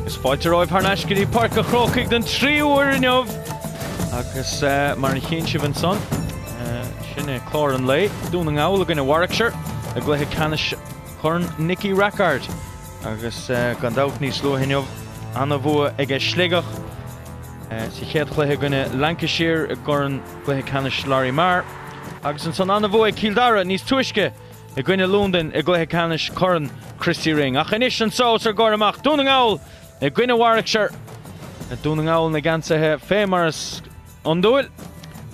Is fáilte romhaibh thar n-ais go dtí Páirc an Chrócaigh don tríú huair inniu agus mar a chíonn sibh ansan, sin é clár an lae, Dún na nGall i gcoinne Warwickshire i gcluiche ceannais Chorn Nicky Rackard agus gan dabht níos luaithe inniu an-bhua aige Sligeach sa chéad chluiche i gcoinne Lancashire i gCorn gCluiche Ceannais Lory Meagher. agus ansan ana-bhua ag Cill Dara níos túisce i gcoinne Londain i gcluiche ceannais Chorn Christy Ring. Ach anois anso os ár gcomhair amach, Dún na nGall i gcoinne Warwickshire. Dún na nGall na geansaithe fé mar is iondúil,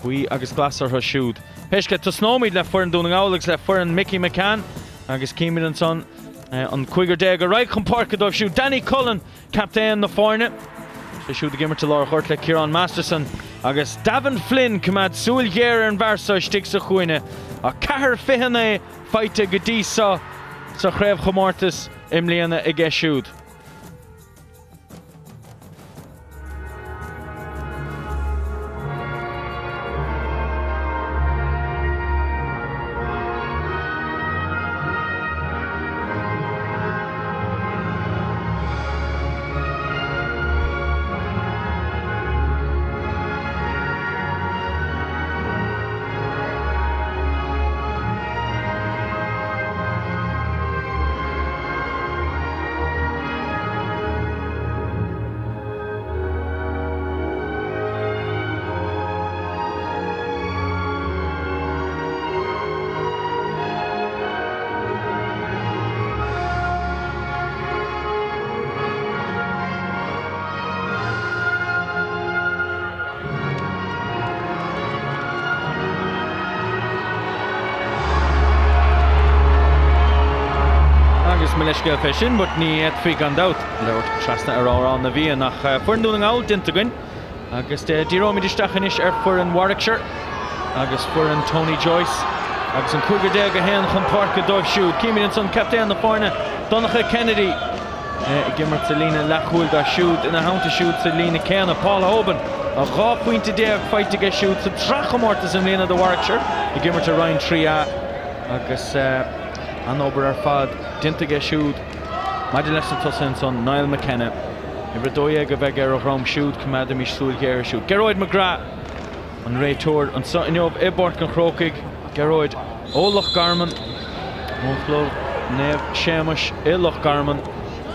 buí agus glas orthu siúd. Pé scéal, tosnóimid le foireann Dún na nGall agus le foireann Mickey McCann agus címid ansan an 15 ar aghaidh chun páirce dóibh siúd. Danny Cullen, Captaen na foirne, sé siúd ag imirt i lár an ghoirt le Ciarán Masterson agus Davin Flynn, coimeád súil ghéar ar an bhfear seo istigh sa chúinne. Ach 4-29 faighte go dtí seo sa chraobhchomórtas i mbliana aige siúd. Agus mo leithscéal fé sin, but ní fhéadfaí gan dabht labhairt trasna ar Amhrán na bhFiann ach foireann Dún na nGall déanta againn. Agus díreoimid isteach anois ar foireann Warwickshire agus foireann Tony Joyce agus an 15 a théann chun páirce dóibh siúd. Címid ansan captaen na foirne, Donncha Kennedy, ag imirt sa líne leathchúil dóibh siúd. Ina theannta siúd sa líne céanna, Paul Hoban, 12 phointe faighte aige siúd sa tsraithchomórtas i mbliana do Warwickshire, ag imirt i Roinn 3A agus an-obair ar fad déanta aige siúd. Maidir leis na tosaithe ansan, Niall McKenna, uimhir 12 a bheidh ar a dhroim siúd, coimeádaimis súil ghéar air siúd. Gearóid McGrath, an réiteoir anseo inniu i bPáirc an Chrócaigh. Gearóid ó Loch Garman, ón chlub Naomh Séamus i Loch Garman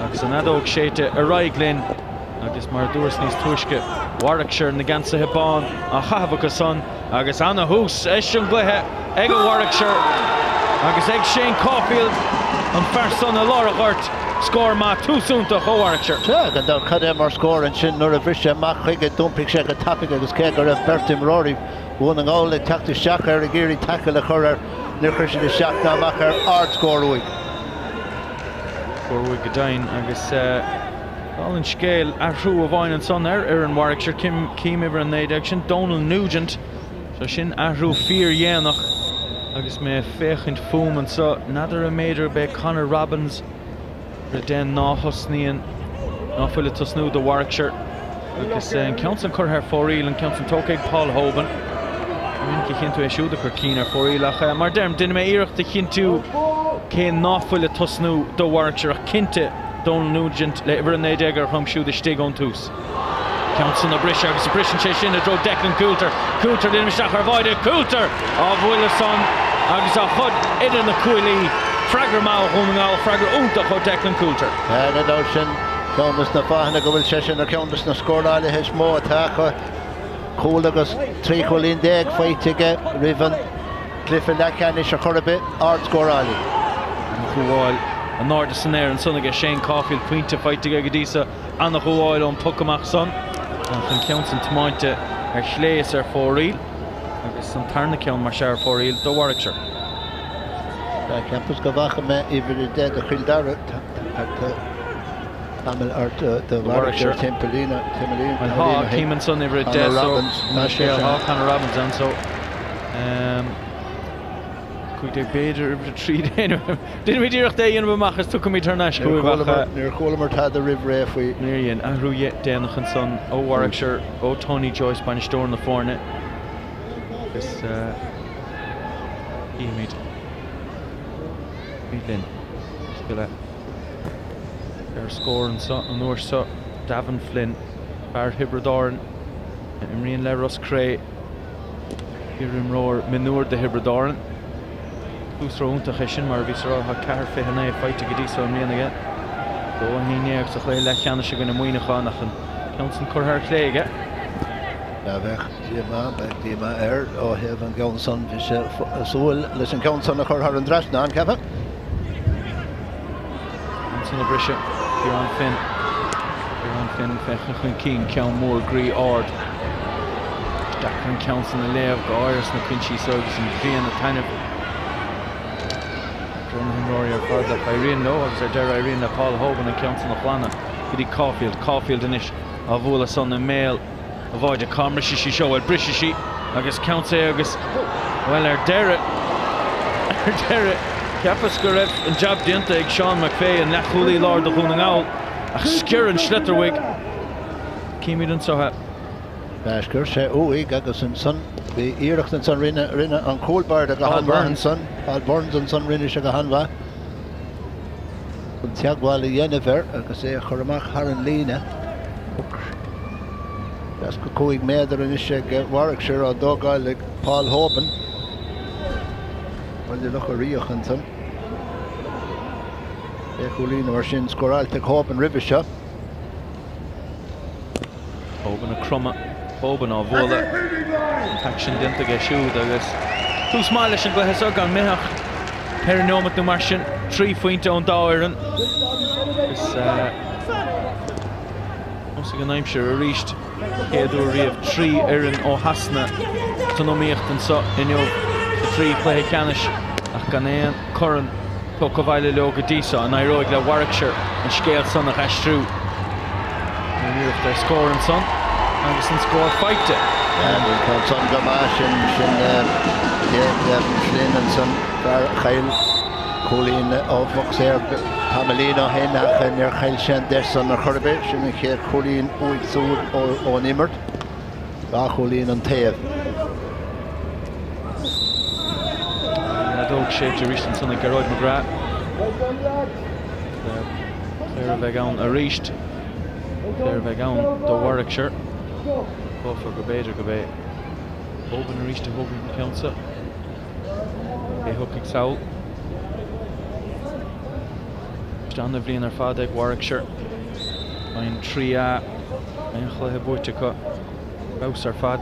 agus an fheadóg séidte ar aghaidh linn agus mar a dúras níos túisce, Warwickshire na geansaithe bán á chaitheamh acu san. Agus ana-thús leis an gcluiche ag an Warwickshire agus ag Shane Caulfield, an fear san i lár an ghoirt, scór maith, tús iontach ó Warwickshire. Sea, gan dabht, cad é mar scór ansin nuair a bhris sé amach chuige, d'iompaigh sé go tapaidh agus cé go raibh beirt imreoirí Dhún na nGall ag teacht isteach air ag iarraidh tackle a chur air, níor chuir siad isteach ná amach air, ard-scór uaidh. Scór uaidh go deimhin agus dála an scéil, athrú amháin ansan ar fhoireann Warwickshire, cím uimhir 19 sin, Donal Nugent. So sin athrú fíordhéanach agus mé ag féachaint fúm anso, n'fheadar an mb'fhéidir gurb é Conor Robbins uimhir 10 ná thosnaíonn, ná fuil ag tosnú do Warwickshire. Agus an ceann san curtha ar fóraoil, an ceann san tógtha ag Paul Hoban. Ní minic a chíonn tú é siúd ag cur cinn ar fóraoil ach mar deirim, déanfaidh mé iarracht a chinntiú cé ná fuil ag tosnú do Warwickshire ach cinnte Donal Nugent le uimhir 19 ar a dhroim siúd istigh ón tús. Ceann san a briseadh agus briseann sé sin i dtreo Declan Coulter. Coulter ag léim isteach ar bháide. Coulter á bhualadh san agus á chur idir na cuaillí. Freagra maith ó Dhún na nGall, freagra iontach ó Declan Coulter. Gan dabht sin ceann de na fáthanna go bhfuil seisean ar cheann de na scórálaithe is mó atá acu. Cúl agus 13 chúilín faighte aige roimh an gcluiche leathcheannais ar chor ar bith, ardscórálaí. An-ghabháil in airde san aer ansan aige Shane Caulfield, pointe faighte aige go dtí so. Ana-ghabháil ón bpoc amach san ach an ceann san tiomáinte ar chlé is ar fóraoil agus an tarna ceann mar sea ar fóraoil do Warwickshire. Cheapas go bhfaca mé uimhir 10 do Chill Dara tamall ar do Warwickshire timpeall líne. Bhuel tá, cím ansan uimhir 10 so tá Conor Robbins ann so. 15 b'fhéidir, 13. Déanfaimid iarracht é a dhéanamh amach is tiocfaimid thar n-ais chugaibh ach. Níor chualamar tada roimh ré faoi. Níor dhein. Athrú déanach ansan ó Warwickshire, ó Tony Joyce, bainisteoir na foirne. Agus chífimid. Bígí linn. Scil ar scór anso an uair seo, Davin Flynn, fear Thiobraid Árann, a imríonn le Ros Cré. Iarimreoir mionúir do Thiobraid Árann. Tús ró-iontach é sin, mar a bhíos a rá, tá 4.29 faighte go dtí so i mbliana aige. 2-11 sa chluiche leathcheannais i gcoinne Muineacháin ach an ceann san curtha ar chlé aige. Bheadh díomá, bheadh díomá air ó thaobh an gceann san, bhí sé ag súil leis an gceann san a chur thar an dtrasnán, ceapaim. Ansan a briseadh Ciarán Finn. Ciarán Finn féachaint chun cinn, ceann mór groí ard. Deacair an ceann san a léamh, go háirithe sna cuinsí so agus an ghrian ag taitneamh. Idir na himreoirí ar fad ach éiríonn leo agus ar deireadh éiríonn le Paul Hoban an ceann san a ghlanadh go dtí Caulfield. Caulfield anois á bhualadh san i mbéal an bháide. Cá mbrisfidh sí seo? Bhuel, brisfidh sí agus ceann saor agus, bhuel, ar deireadh, ar deireadh, cheapas go raibh an jab déanta ag Seán McVeigh, an leathchúlaí láir do Dhún na nGall, ach sciorr an sliotar uaidh. Címid anseo é. Sciorr sé uaidh agus ansan bhí iarracht ansan, rinne, rinne an cúl báire go han-mhaith ansan, Paul Burns ansan, rinne sé go han-mhaith chun teagmháil a dhéanamh air agus é a chur amach thar an líne. 65 méadar anois ag Warwickshire á dtógáil ag Paul Hoban. Baile Locha Riach ansan. Sé chúilín mar sin scóráilte ag Hoban roimhe seo. Hoban ag cromadh, Hoban á bhualadh. An t-aicsean déanta aige siúd agus tús maith leis an gcluiche seo gan mhitheach. Ceithre neomat nó mar sin, 3 phointe ón dá fhoireann. Agus thosaigh an aimsir arís, chéad uair riamh, 3 fhoireann ó Shasana san iomaíocht anseo inniu sa trí chluiche ceannais ach gan aon chorn tugtha abhaile leo go dtí seo. An éireoidh le Warwickshire an scéal san a aistriú? An iarracht ar scór ansan agus an scór faighte. An ceann san go maith sin sin Devin Flynn ansan fear a chaill cúilín ó phoc saor tamaillín ó shin ach níor chaill sé an deis san ar chor ar bith. Sin an chéad chúilín uaidh siúd ón imirt. 2 chúilín an taobh. An fheadóg séidte arís ansan ag Gearóid McGrath. Saor a bheidh ann arís. Saor a bheidh ann do Warwickshire. Dócha go b'fhéidir go b'é Hoban arís a thógfaidh an ceann seo. Cé a thiocfaidh sall? Ana-bhliain ar fad ag Warwickshire. Roinn 3A, aon chluiche buaite acu, feabhas ar fad.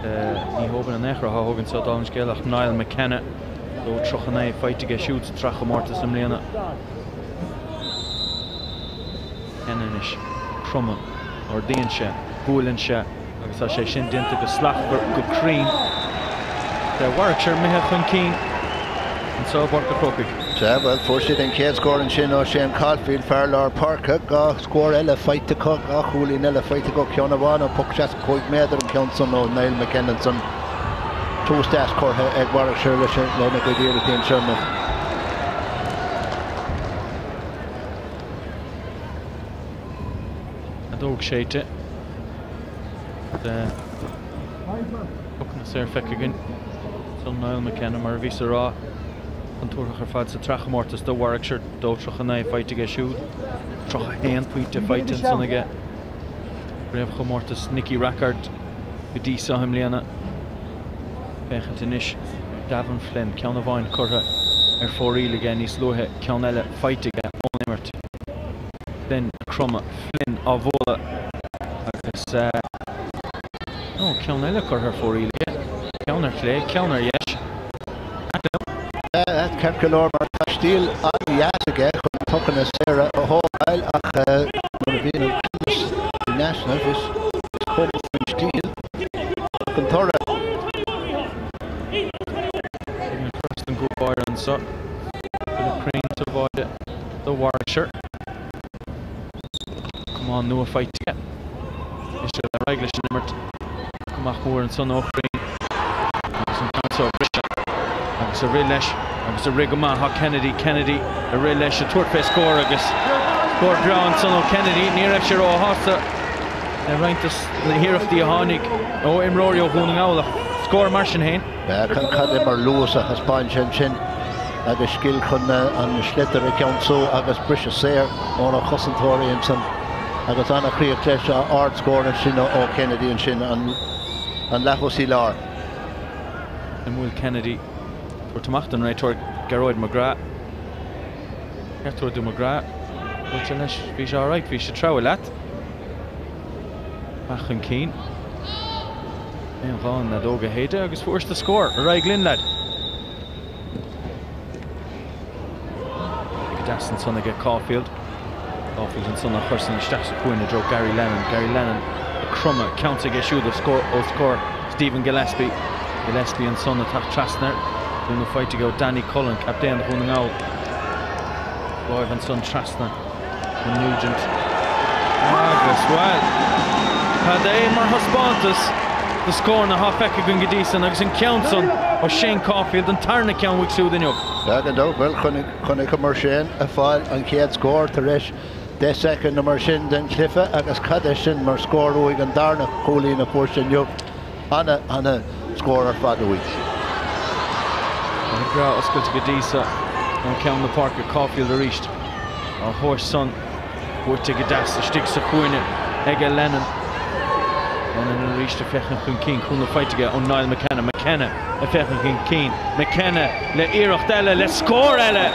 Ní Hoban in aon chor atá á thógaint seo dála an scéil ach Niall McKenna, 2.39 faighte aige siúd sa tsraithchomórtas i mbliana. McKenna anois, cromadh, ardaíonn sé, buaileann sé agus tá sé sin déanta go slachtmhar, go cruinn. Tá Warwickshire imithe chun cinn anseo i bPáirc an Chrócaigh. Sea, bhuel, fuair siad an chéad scór ansin ó Shane Caulfield, fear lár páirce. 2 scór eile faighte acu, 2 chúilín eile faighte acu, ceann amháin ó poc 65 méadar, an ceann san ó Niall McKenna ansan. Tús deas curtha ag Warwickshire leis lena gcuid iarrachtaí anseo. Fheadóg séidte. Pocanna saor feicthe againn. Ansan Niall McKenna, mar a bhíos a rá, contúirteach ar fad sa tsraithchomórtas do Warwickshire, 2.39 faighte aige siúd, 31 pointe faighte ansan aige. Craobhchomórtas Nicky Rackard go dtí seo i mbliana. Féachaint anois ar Davin Flynn, ceann amháin curtha ar fóraoil aige níos luaithe, ceann eile faighte aige ón imirt. Flynn ag cromadh, Flynn á bhualadh agus ó, ceann eile curtha ar fóraoil aige, ceann ar chlé, ceann ar dheis. Ceart go leor mar tá stíl an-dheas aige chun pocanna saora a thógáil ach nuair a bhíonn an cruinneas in easnamh is cuma faoin stíl ach an toradh. Ag an turas don gcúl báire anseo, Philip Crean sa bháide do Warwickshire. Camán nua faighte aige. Is ar aghaidh leis an imirt. Amach mór ansan ó Chrean agus an ceann seo a bhriseadh agus ag rith leis agus ag rith go maith tá Kennedy, Kennedy ag rith leis ag tabhairt fé scór agus scór breá ansan ó Kennedy. Ní raibh sé róshásta le roinnt de na hiarrachtaí a tháinig ó imreoirí ó Dhún na nGall ach scór mar sin féin. Cad é mar luas a thaispeáin sé ansin agus scil chun an sliotar a cheansú agus briseadh saor ó na cosantóirí ansan agus an-chríoch leis, ardscór ansin ó Kennedy ansin, an leath-thosaí láir. An bhfuil Kennedy tabhairt amach don réiteoir Gearóid McGrath? Ceart tabhairt do McGrath. Dúirt sé leis, bhí sé alright, bhí sé treabhadh leat. Amach chun cinn. Aon ghá an fheadóg a shéideadh agus fuairis do scór. Ar aghaidh linn, leaid. Go deas ansan aige Caulfield. Caulfield ansan á chur san isteach sa chúinne i dtreo Gary Lennon. Gary Lennon ag cromadh, ceann aige siúd os comhair Stephen Gillespie. Gillespie ansan ag teacht trasna air. Cúnamh faighte aige ó Danny Cullen, captaen Dhún na nGall. Láimh ansan trasna ó Nugent. Agus, bhuel, cad é mar thaispeántas de scóranna atá feicthe againn go dtí san agus an ceann san ó Shane Caulfield, an tarna ceann uaidh siúd inniu. Gan dabht, bhuel, chonaiceamar Shane ag fáil an chéad scór tar éis 10 soicind nó mar sin den chluiche agus cad é sin mar scór uaidh, an darna cúilín a fuair sé inniu. Ana, ana scór ar fad uaidh. Tá breá oscailte go dtí so ó cheann na páirce, Caulfield arís á thabhairt san. Buaite go deas istigh sa chúinne aige Lennon. Lennon arís ag féachaint chun cinn, cúnamh faighte aige ó Niall McKenna. McKenna ag féachaint chun cinn. McKenna le iarracht eile, le scór eile!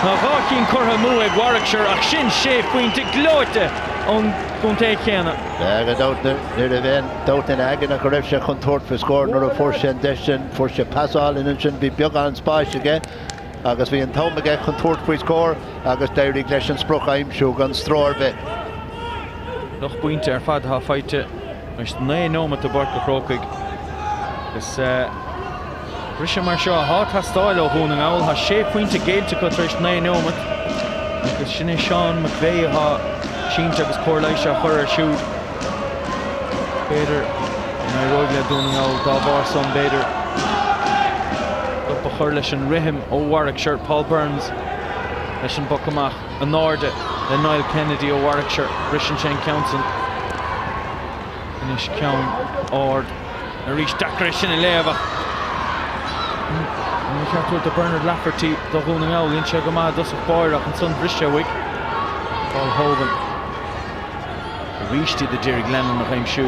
Tá 2 chinn curtha amú ag Warwickshire ach sin sé phointe gleoite ón gcontae chéanna. Gan dabht ní raibh aon dabht ina aigne go raibh sé chun tabhairt faoi scór nuair a fuair sé an deis sin. Fuair sé pas álainn ansin, bhí beagán spáis aige. Agus bhí an t-am aige chun tabhairt faoi scór agus d'éirigh leis an sprioc a aimsiú gan stró ar bith. 8 bpointe ar fad atá faighte tar éis 9 nóimeat i bPáirc an Chrócaigh agus briseadh mar seo atá ag teastáil ó Dhún na nGall. Tá 6 phointe géillte acu tar éis 9 nóimeat agus sin é Seán McVeigh atá sínte agus cóir leighis á chur air siúd. B'fhéidir go n-éireoidh le Dún na nGall dá bharr san, b'fhéidir. Stop a chur leis an rithim ó Warwickshire, Paul Burns leis an bpoc amach in airde le Niall Kennedy ó Warwickshire. Briseann sé an ceann san. Anois ceann ard arís. Deacair é sin a léamh ach níor cheart tabhairt do Bernard Lafferty do Dhún na nGall. Dhein sé go maith i dtosach báire ach ansan bhris sé uaidh. Paul Hogan. Arís iad a d'iarraidh Lennon a aimsiú.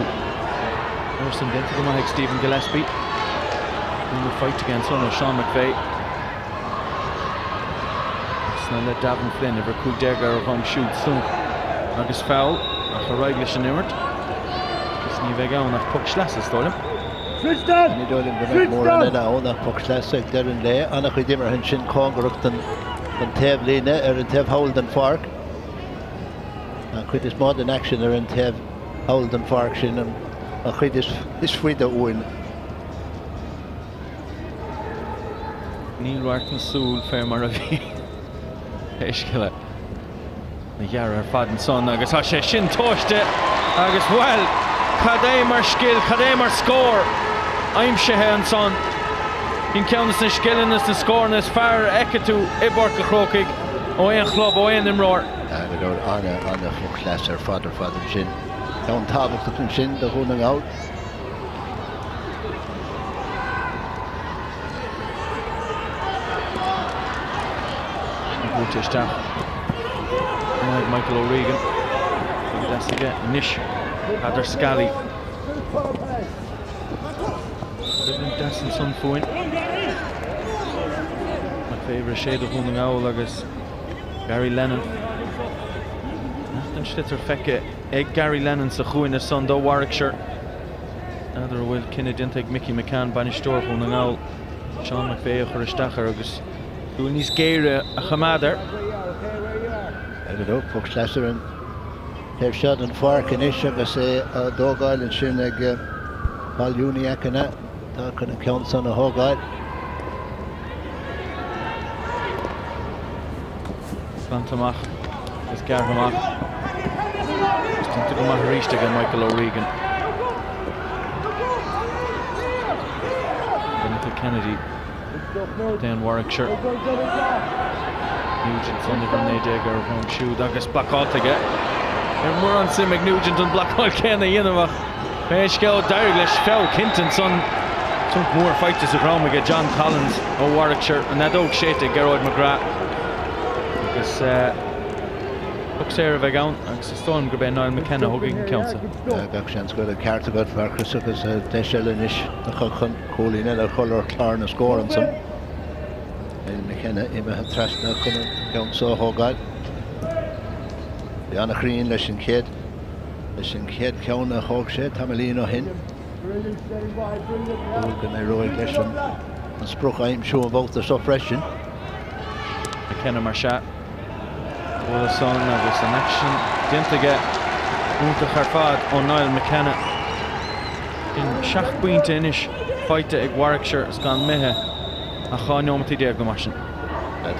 Uair san déanta go maith ag Stephen Gillespie. Cúnamh faighte aige ansan ó Sean McVeigh. Trasna le Davin Flynn, uimhir 15 ar a dhroim siúd. Sonc agus foul ach ar aghaidh leis an imirt. Agus ní bheidh ann ach poc sleasa, is dóigh liom. Ní dóigh liom go mbeidh mórán eile ann ach poc sleasa ag deireadh an lae. An-chuid imeartha ansin cóngarach don taobhlíne ar an taobh thall den pháirc. An chuid is mó den aicsean ar an taobh thall den pháirc sin, an chuid is faide uainn. Níl radharc na súl fé mar a bhí éiscile na ghearradh ar fad ansan agus tá sé sin tomhaiste agus, bhuel, cad é mar scil, cad é mar scór aimsithe ansan. Sin ceann de na scileanna is na scóranna is fearr a fheicfidh tú i bPáirc an Chrócaigh. Ó aon chlub, ó aon imreoir. Go leor ana-phoc sleasa ar fad ar fad ansin. Ceann tábhachtach ansin do Dhún na nGall. Buaite isteach go maith ag Michael O'Regan. Go deas aige anois Peadar Scally. Coimhlint deas ansan fúinn. McVeigh uimhir 6 do Dhún na nGall agus Gary Lennon. Neart den sliotar feicthe ag Gary Lennon sa chúinne san do Warwickshire. N'fheadar an bhfuil cinneadh déanta ag Mickey McCann, bainisteoir Dhún na nGall, Seán McVeigh a chur isteach air agus súil níos géire a choimeád air. Ar poc sleasa ar an taobh seo den pháirc anois agus é á dtógáil ansin ag Paul Uniacke atá chun an ceann san a thógáil. Glanta amach agus gearrtha amach. Agus déanta go maith arís ag Michael O'Regan. Michael Kennedy. Captaen Warwickshire. Nugent san uimhir 19 ar a dhroim siúd agus blocáilte aige. Ní raibh mórán suim ag Nugent an blocáil céanna a dhéanamh ach pé scéal d'éirigh leis feall cinnte ansan. Sonc mór faighte sa dhroim aige John Collins ó Warwickshire. An fheadóg séidte ag Gearóid McGrath agus poc saor a bheidh ann agus is dóigh liom gurb é Niall McKenna a thógfaidh an ceann seo. Gach seans go bhfuil an ceart agat, Mharcas, agus deis eile anois acu chun cúilín eile a chur ar chlár na scór ansan. Niall McKenna imithe trasna chun an ceann seo a thógáil. Bhí an-chruinn leis an chéad leis an chéad cheann a thóg sé tamaillín ó shin. Dúil go n-éireoidh leis an sprioc a aimsiú an babhta seo freisin. McKenna mar sea. Bualadh san agus an aicsean déanta aige iontach ar fad ó Niall McKenna. Sin 7 bpointe anois faighte ag Warwickshire is gan imithe ach 12 neomataí nó mar sin. Tá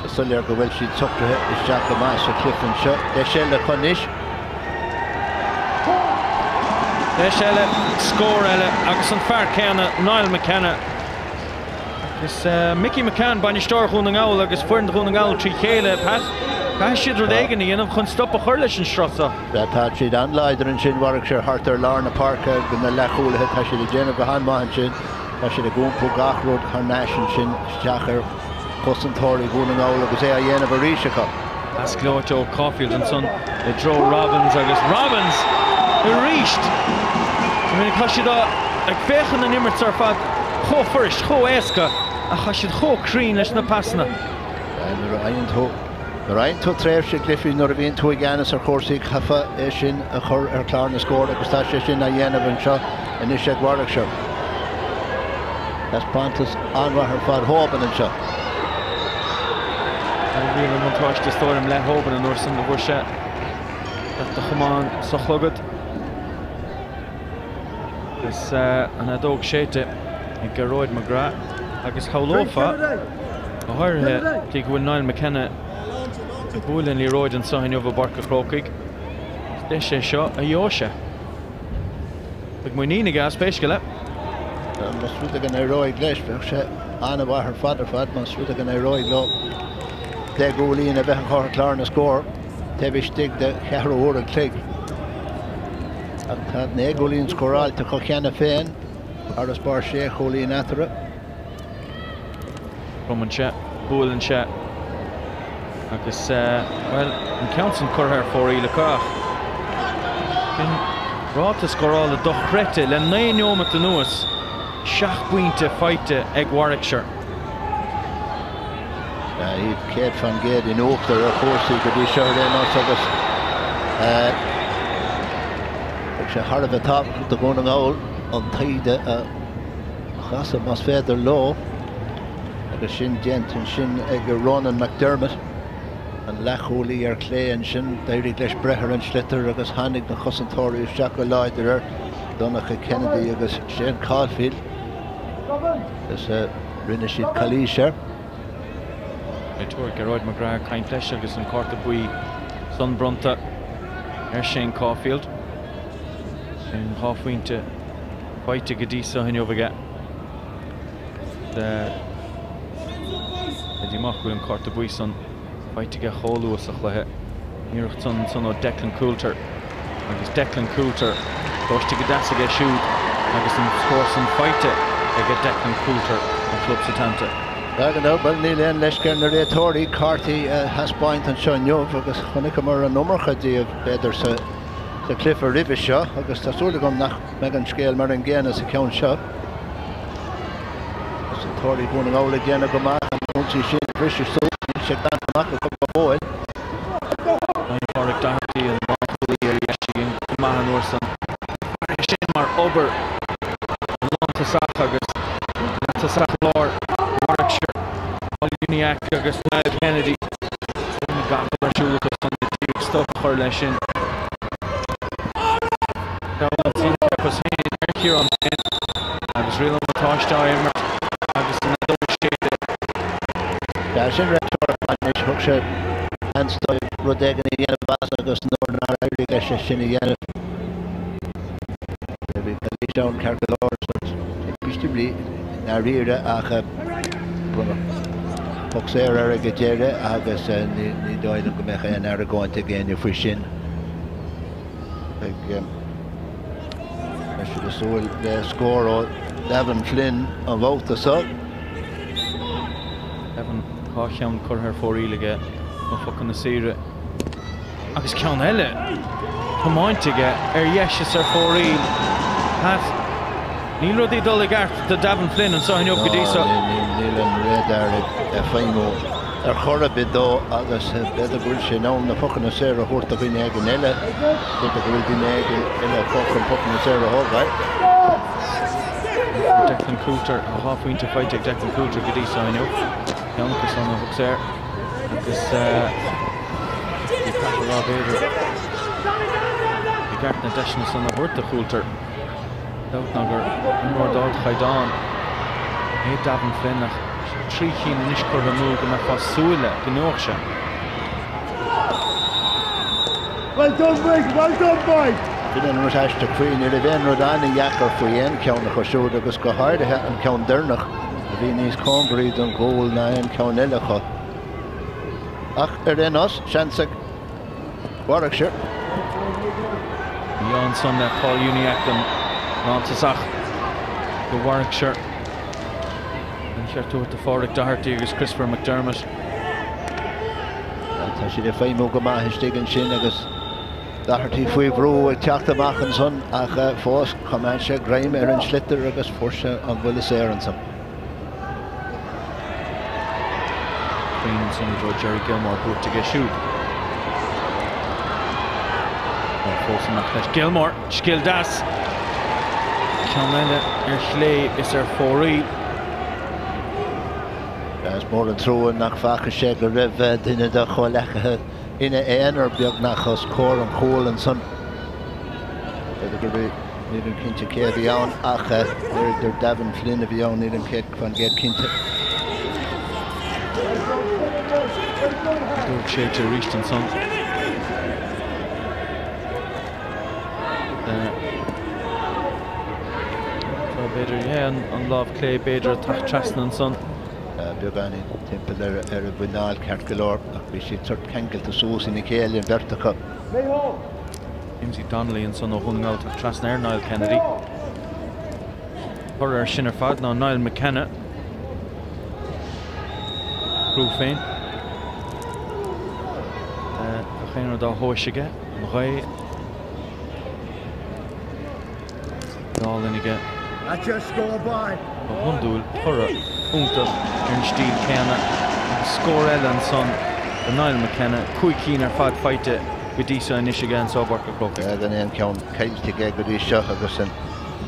sé soiléir go bhfuil siad socraithe isteach go maith sa chluiche anseo. Deis eile acu anois. Deis eile, scór eile agus an fear céanna, Niall McKenna. Agus Mickey McCann, bainisteoir Dhún na nGall agus foireann Dhún na nGall trí chéile, Pat, caithfidh siad rud éigin a dhéanamh chun stop a chur leis an sruth seo. Tá siad an-láidir ansin, Warwickshire, thart ar lár na páirce ag na leathchúlaithe. Tá siad ag déanamh go han-mhaith ansin. Tá siad ag iompú gach rud thar n-ais ansin isteach ar chosantóirí Dhún na nGall agus é á dhéanamh arís acu. Pas gleoite ó Caulfield ansan i dtreo Robbins agus Robbins arís! I mean tá siad ag féachaint an imirt ar fad chomh fuirist, chomh éasca ach tá siad chomh cruinn leis na pasanna. Nuair a fhaigheann tú nuair a fhaigheann tú tréimhse gcluichí nuair a bhíonn tú i gceannas ar chúrsaí caithfear é sin a chur ar chlár na scór agus tá sé sin á dhéanamh anseo anois ag Warwickshire. Taispeántas an-mhaith ar fad Hoban anseo. Bhí an buntáiste is dóigh liom le Hoban an uair san a bhfuair sé do chamán sa chlogad. Agus an fheadóg séidte ag Gearóid McGrath agus shamhlófá, go háirithe de go bhfuil Niall McKenna ag bualadh an liathróid anseo inniu i bPáirc an Chrócaigh, is deis é seo a gheobhaidh sé. Beidh muinín aige as pé scéal é. Más rud é go n-éireoidh leis, bheadh sé an-mhaith ar fad ar fad más rud é go n-éireoidh leo 10 gcúilín a bheith acu ar chlár na scór taobh istigh de cheathrú uair an chloig. Ach tá 9 gcúilín scóráilte acu cheana féin, farasbarr sé chúilín eatarthu. Cromann sé, buaileann sé agus, bhuel, an ceann san curtha ar fóraoil acu ach sin ráta scórála dochreidte le 9 neomat anuas, 7 bpointe faighte ag Warwickshire. Iad 100% in uachtar ar chúrsaí go dtí seo ar aon nós agus beidh sé thar a bheith tábhachtach do Dhún na nGall an taoide a chasadh más féidir leo agus sin déanta ansin ag Ronan McDermott, an leathchúlaí ar clé ansin. D'éirigh leis breith ar an sliotar agus tháinig na cosantóirí isteach go láidir air, Donnacha Kennedy agus Shane Caulfield, agus rinne siad calaois air. Réiteoir Gearóid McGrath ag caint leis agus an cárta buí san bronnta ar Shane Caulfield. Sin 2 phointe. faighte go dtí seo inniu aige. Is díomách go bhfuil an cárta buí san faighte aige chomh luath sa chluiche. Iarracht san ansan ó Declan Coulter agus Declan Coulter tomhaiste go deas aige siúd agus an scór san faighte aige Declan Coulter ó Chlub Setanta. Gan dabht, bhuel níl aon leisce ar na réiteoirí cártaí a thaispeáint anseo inniu agus chonaiceamar an iomarca díobh b'fhéidir sa chluiche roimhe seo agus tá súil agam nach mbeidh an scéal mar an gcéanna sa cheann seo. Cosantóirí Dhún na nGall ag déanamh go maith an ionsaí sin a bhriseadh suas, níl sé glanta amach acu go fóill. Pádraig Doherty an lánchúlaí ar dheis againn go maith an uair san. Fear é sin mar obair an lántosach agus leatosach láir Warwickshire, Paul Uniacke agus Niall Kennedy. Gach rud ar siúl acu san le díreach stop a chur leis sin. Ansan cheapas féin ar Chiarán Flynn agus riail an bhuntáiste á imirt agus an fheadóg séidte. Sea, sin réiteoir anois, thug sé seans dóibh rud éigin a dhéanamh as agus nuair nár éirigh leis é sin a dhéanamh, bhí calaois ann ceart go leor, timpiste i ndáiríre ach bronnadh poc saor air ag an deireadh agus ní dóigh liom go mbeadh aon argóint ag éinne faoi sin. Beidh siad ag súil le scór ó Davin Flynn an babhta seo. Davin, 2 cheann curtha ar fóraoil aige ó phocanna saoire agus ceann eile tiomáinte aige ar dheis is ar fóraoil. Pat, níl rudaí ag dul i gceart do Davin Flynn anseo inniu go dtí seo. Níl an radar ag feidhmiú. ar chor ar bith dó agus b'fhéidir go bhfuil sé in am na pocanna saora a thabhairt do dhuine éigin eile. B'fhéidir go bhfuil duine éigin eile fós chun pocanna saora a thógáil. Declan Coulter, Tá 2 phointe faighte ag Declan Coulter go dtí seo inniu. Ceann acu san ó phoc saor agus bhí Pat ag rá b'fhéidir i gceart na deiseanna san a thabhairt do Coulter. Dabht ná gur imreoir d'ardchaighdeán é Davin Flynn ach 3 chinn anois curtha amú go mbeifeá ag súil le go ngeobhadh sé. Well done Mick, well done boy! Sin an rud aisteach faoi, ní raibh aon rud an-dheacair faoi aon cheann acu siúd agus go háirithe an ceann deireanach a bhí níos cóngaraí don gcúl ná aon cheann eile acu. Ach ar aon nós, seans ag Warwickshire. Bhí ansan le Paul Uniacke an lántosach do Warwickshire. An cheart a thabhairt do Phádraic Doherty agus Christopher McDermott. Tá siad ag feidhmiú go maith istigh ansin agus Doherty faoi bhrú ag teacht amach ansan ach fós choimeád sé greim ar an sliotar agus fuair sé an buille saor ansan. Cruinn ansan i dtreo Jerry Gilmore buaite aige siúd. Tá fós amach leis Gilmore, scil deas! Ceann eile ar chlé is ar fóraoil. Is mór an trua nach bhfaca sé go raibh duine dá chomhleacaithe ina aonar beagnach os comhair an chúil ansan. B'fhéidir gurb é, nílim cinnte cé a bhí ann ach b'fhéidir Davin Flynn a bhí ann, nílim 100% cinnte. Dúirt séidte arís ansan. Tá b'fhéidir, yeah, an lámh clé b'fhéidir ag teacht trasna ansan. Beagáinín timpeall ar a mhuineál ceart go leor ach bhí siad sort ceangailte suas ina chéile an bheirt acu. Jamesie Donnelly ansan ó Dhún na nGall ag teacht trasna ar Niall Kennedy. Toradh air sin ar fad ná Niall McKenna. Brú féin. Gach aon rud á thomhais aige, an ghaoth. Álainn aige. Go hiondúil toradh iontach ar an stíl céanna agus scór eile ansan do Niall McKenna, 5 cinn ar fad faighte go dtí seo anois aige anso i bPáirc an Chrócaigh. Gan aon cheann caillte aige go dtí seo agus sin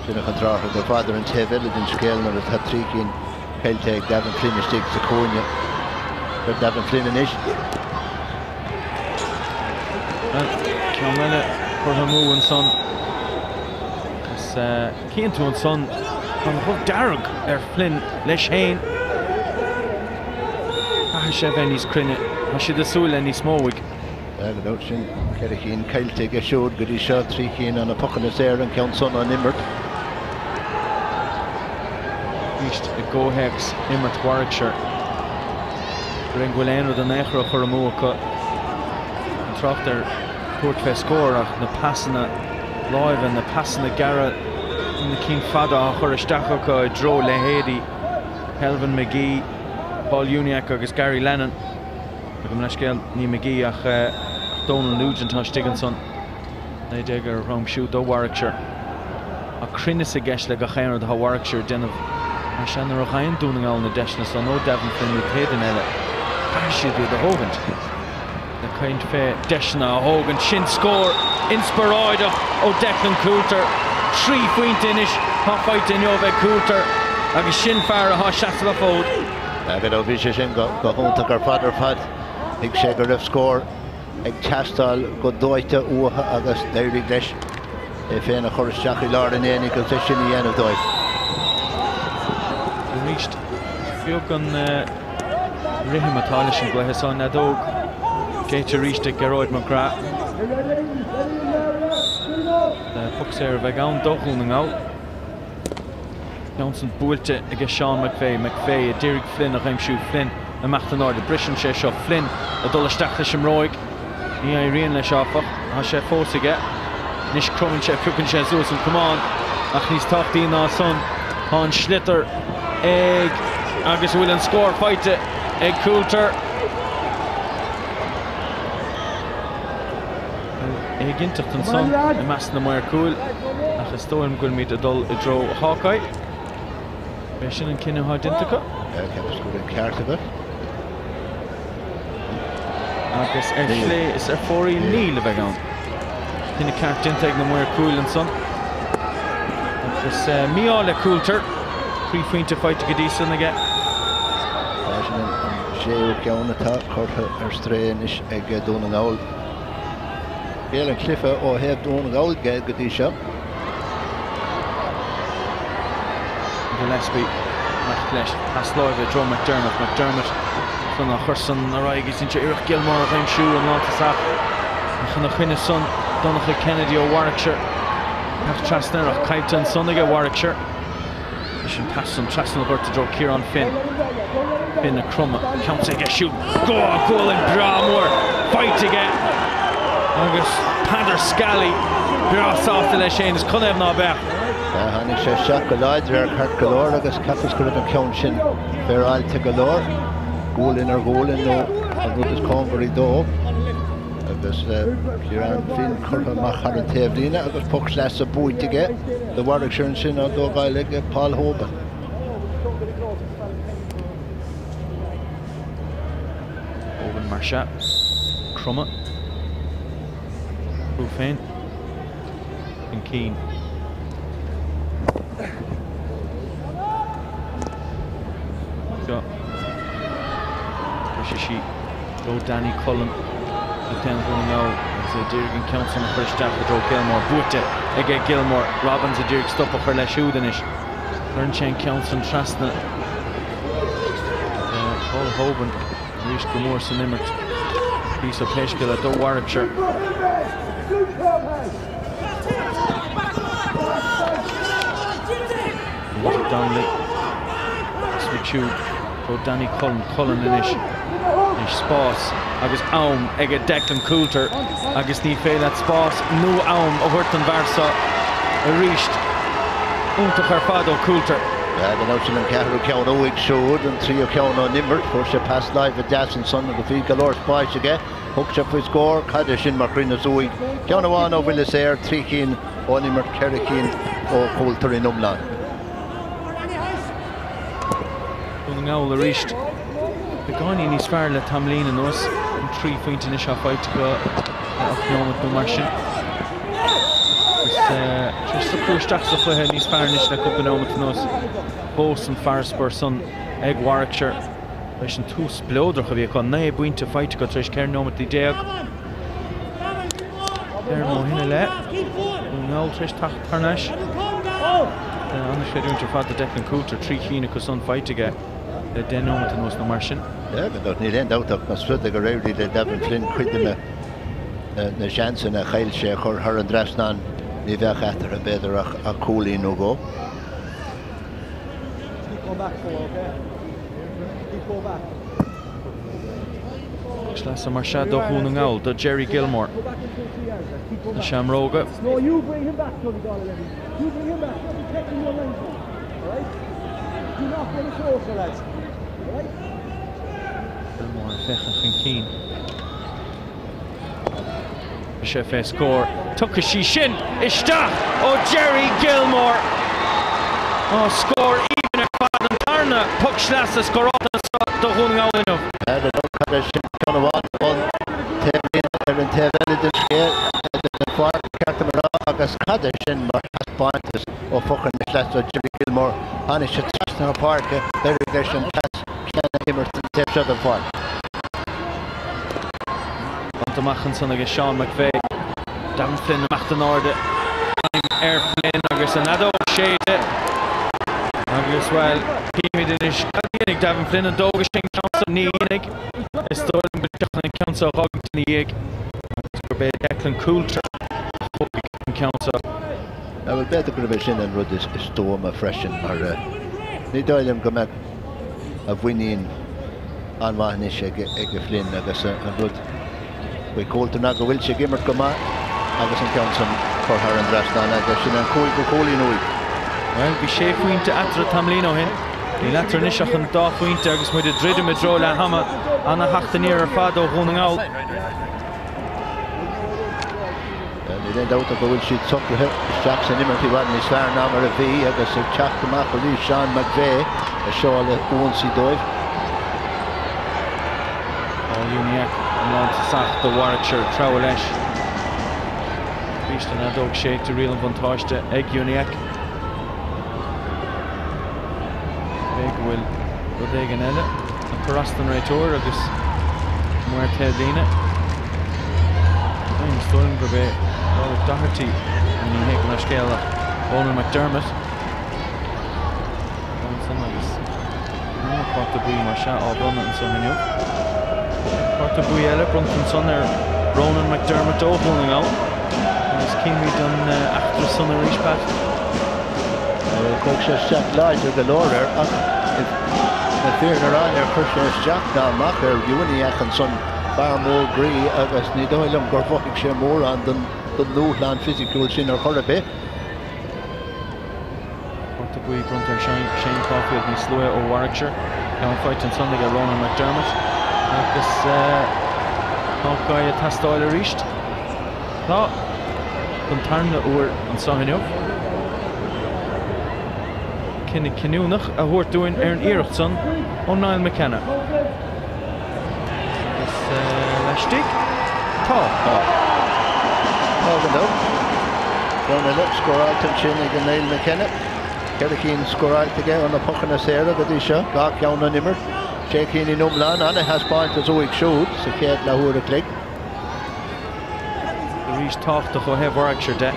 an contrártha ar fad ar an taobh eile den scéal nuair atá 3 cinn caillte ag Davin Flynn istigh sa chúinne. Davin Flynn anois. Ceann eile curtha amú ansan. Agus cíonn tú ansan, tá an ghob dearg ar Flynn leis féin. Caithfidh sé a bheith níos cruinne. Tá siad ag súil le níos mó uaidh. Gan dabht sin 4 chinn caillte aige siúd go dtí seo, 3 chinn ó na pocanna saora, an ceann san ón imirt. Arís i gcomhthéacs imirt Warwickshire. Gur go bhfuil aon rud in aon chor á chur amú acu. Gan trácht ar thabhairt fé scór ach na pasanna láimhe, na pasanna gearra, na cinn fada á chur isteach acu i dtreo leithéidí Kelvin McGee, Paul Uniacke agus Gary Lennon. Gabh mo leithscéal, ní McGee ach Donal Nugent atá istigh ansan. 19 ar a dhroim siúd do Warwickshire. Ach cruinneas i gceist le gach aon rud atá Warwickshire ag déanamh. Mar sea, nuair a fhaigheann Dún na nGall na deiseanna san ó Davin Flynn nó pé duine eile, caithfidh siad iad a thógaint. Le caint fé deiseanna a thógaint, sin scór inspioráideach ó Declan Coulter. 3 phointe anois atá faighte inniu ag Coulter agus sin fear atá ag seasamh a fhóid. Agus ó bhí sé sin go hiontach ar fad ar fad, thuig sé go raibh scór ag teastáil go dóite uathu agus d'éirigh leis é féin a chur isteach i lár an aonaigh agus é sin a dhéanamh dóibh. Arís, beag an rithim atá leis an gcluiche seo, an fheadóg séidte arís ag Gearóid McGrath. Poc saor a bheidh ann do Dhún na nGall. Ceann san buailte aige Seán McVeigh. McVeigh a d'iarraidh Flynn a dh'aimsiú. Flynn amach in airde. Briseann sé seo. Flynn ag dul isteach leis an mbróig. Ní éiríonn leis áfach. Tá sé fós aige. Anois cromann sé, piocann sé suas an camán. Ach níos tábhachtaí ná san, tá an sliotar ag agus an bhfuil an scór faighte ag Coulter. Éiginnteacht ansan i measc na maor cúil ach is dóigh liom go bhfuilimid ag dul i dtreo Hawkeye. B'é sin an cinneadh atá déanta acu. Ceapas go bhfuil an ceart agat. Agus ar chlé is ar fóraoil níl a bheidh ann. Cinneadh ceart déanta ag na maoir cúil ansan. Agus mí-ádh le Coulter. 3 phointe faighte go dtí san aige. Sin an séú ceann atá curtha ar strae anois ag Dún na nGall. Scéal an chluiche ó thaobh Dhún na nGall de go dtí seo. Gillespie amach leis, pas láimhe i dtreo McDermott, McDermott chun a chur san ar aghaidh is ansin iarracht Gilmore a dh'aimsiú an lántosach ach ina choinne san Donncha Kennedy ó Warwickshire. Teacht trasna air ach caillte ansan aige Warwickshire. Leis an pas san trasna an ghoirt i dtreo Ciarán Finn. Finn ag cromadh, ceann aige siúd. Gualainn breá mór faighte aige agus Peadar Scally breá sásta leis féin is canathaobh ná beadh. Tháinig sé isteach go láidir air ceart go leor agus cheapas go raibh an ceann sin féaráilte go leor, gualainn ar ghualainn nó an rud is cóngaraí dó. Agus Ciarán Finn curtha amach thar an taobhlíne agus poc sleasa buaite aige do Warwickshire ansin á dtógáil ag Paul Hoban. Hoban mar sea. Cromadh. Brú féin. Chun cinn. Seo. Briseadh sí. Go Danny Cullen, captaen Dhún na nGall, agus é d'iarraidh an ceann san a chur isteach i dtreo Gilmore. Buaite aige Gilmore. Robbins a d'iarraidh stop a chur leis siúd anois. Cuireann sé an ceann san trasna. Paul Hoban arís go mór san imirt. Píosa pé scéal é do Warwickshire. Donnelly. Switch Ó Danny Cullen, Cullen anois, anois spás agus am aige Declan Coulter agus ní féidir leat spás nó am a thabhairt don bhfear seo arís. Iontach ar fad ó Coulter. Gan dabht sin an ceathrú ceann uaidh siúd, an tríú ceann ón imirt. Fuair sé pas láimhe deas ansan agus bhí go leor spáis aige. Thug sé faoi scór. Cad é sin mar chruinneas uaidh. Ceann amháin ó bhuille saor, 3 chinn ón imirt, 4 chinn ó Coulter in iomlán. Dún na nGall arís beagáinín níos fearr le tamaillín anuas, an 3 phointe anois á faighte acu le 8 nóiméad nó mar sin. Agus tar éis socrú isteach sa chluiche níos fearr anois le cúpla nóiméad anuas. Fós an farasbarr san ag Warwickshire tar éis an tús spleodrach a bhí acu, 9 bpointe faighte acu tar éis 14 nóiméad. Deirim ó shin i leith, Dún na nGall tar éis teacht thar n-ais. An-chreidiúint ar fad do Declan Coulter, 3 chinn acu san faighte aige le 10 nóiméad anuas nó mar sin. Gan dabht, níl aon dabht ach más rud é gur éirigh le Devin Flynn cuid de na seansanna a chaill sé a chur thar an dtrasnán, ní bheadh eatarthu, b'fhéidir, ach cúilín nó dhó. Sleasa mar sea do Dhún na nGall, do Gerry Gilmore. Na Seamróga. Gilmore ag féachaint chun cinn. Sé fé scór. Tiocfaidh sí sin isteach ó Gerry Gilmore. Ó, scór aoibhinn ar fad, an tarna poc sleasa scóráilte anseo do Dhún na nGall inniu. Cad é sin ceann amháin ón taobhlíne ar an taobh eile den scéal, den pháirc, ba cheart dom a rá, agus cad é sin mar thaispeántas ó phocanna sleasa ó Gerry Gilmore. Tháinig sé trasna na páirce, d'éirigh leis an pas ceann a imirt an taobh seo den pháirc. Bainte amach ansan aige Seán McVeigh. Devin Flynn amach in airde. Ar Flynn agus an fheadóg séidte. Agus, bhuel, címid anois cad a dhéanfaidh Devin Flynn. An dtógfaidh sé an ceann seo? Ní dhéanfaidh. Is dóigh liom go dtiocfaidh an ceann seo a dh'fhágaint ina dhiaidh agus gurb é Declan Coulter a thógfaidh an ceann seo. Bhuel, b'fhéidir gurb é sin an rud is stuama freisin mar ní dóigh liom go mbeadh a mhuinín an-mhaith anois ag Flynn agus an rud faoi Coulter ná go bhfuil sé ag imirt go maith agus an ceann san curtha thar an dtrasnán aige. Sin an cúigiú cúilín uaidh. Bhuel, bhí sé phointe eatarthu tamaillín ó shin. Níl eatarthu anois ach an dá phointe agus muid ag druidim i dtreo leath ama. Ana-theacht aniar ar fad ó Dhún na nGall. Níl aon dabht ach go bhfuil siad socraithe isteach san imirt i bhfad níos fearr ná mar a bhí agus ag teacht amach arís Seán McVeigh a sheol ionsaí dóibh. Paul Uniacke. An lántosach do Warwickshire ag treabhadh leis. Arís an fheadóg séidte, riail an bhuntáiste ag Uniacke. Cé go bhfuil rud éigin eile ag cur as don réiteoir agus maor taobhlíne. Is dóigh liom gurb é Pádraig Doherty, ní hé go leithscéal ach Ronan McDermott. Ansan agus an cárta buí mar sea á bhronnadh anso inniu. Cárta buí eile bronnta ansan ar Ronan McDermott ó Dhún na nGall. Agus címid an eachtra san arís, Pat. Thóg sé isteach láidir go leor air ach le fírinne a rá níor chuir sé isteach ná amach ar Uniacke ansan, fear mór groí agus ní dóigh liom gur mhothaigh sé mórán den dúshlán fisiciúil sin ar chor ar bith. Cárta buí bronnta ar Shane Caulfield níos luaithe ó Warwickshire. Ceann faighte ansan aige Ronan McDermott agus Hawkeye ag teastáil arís. Tá don tarna huair anseo inniu. Cinneadh cinniúnach a thabhairt dúinn ar an iarracht san ó Niall McKenna. Agus laistigh, tá. Tá. Tá go leor. Ceann eile scóráilte ansin ag Niall McKenna. Ceithre cinn scóráilte aige ó na pocanna saora go dtí seo, dhá cheann ón imirt, sé cinn in iomlán. Ana-thaispeántas uaidh siúd sa chéad leathuair a chloig. Arís tábhachtach ó thaobh Warwickshire de,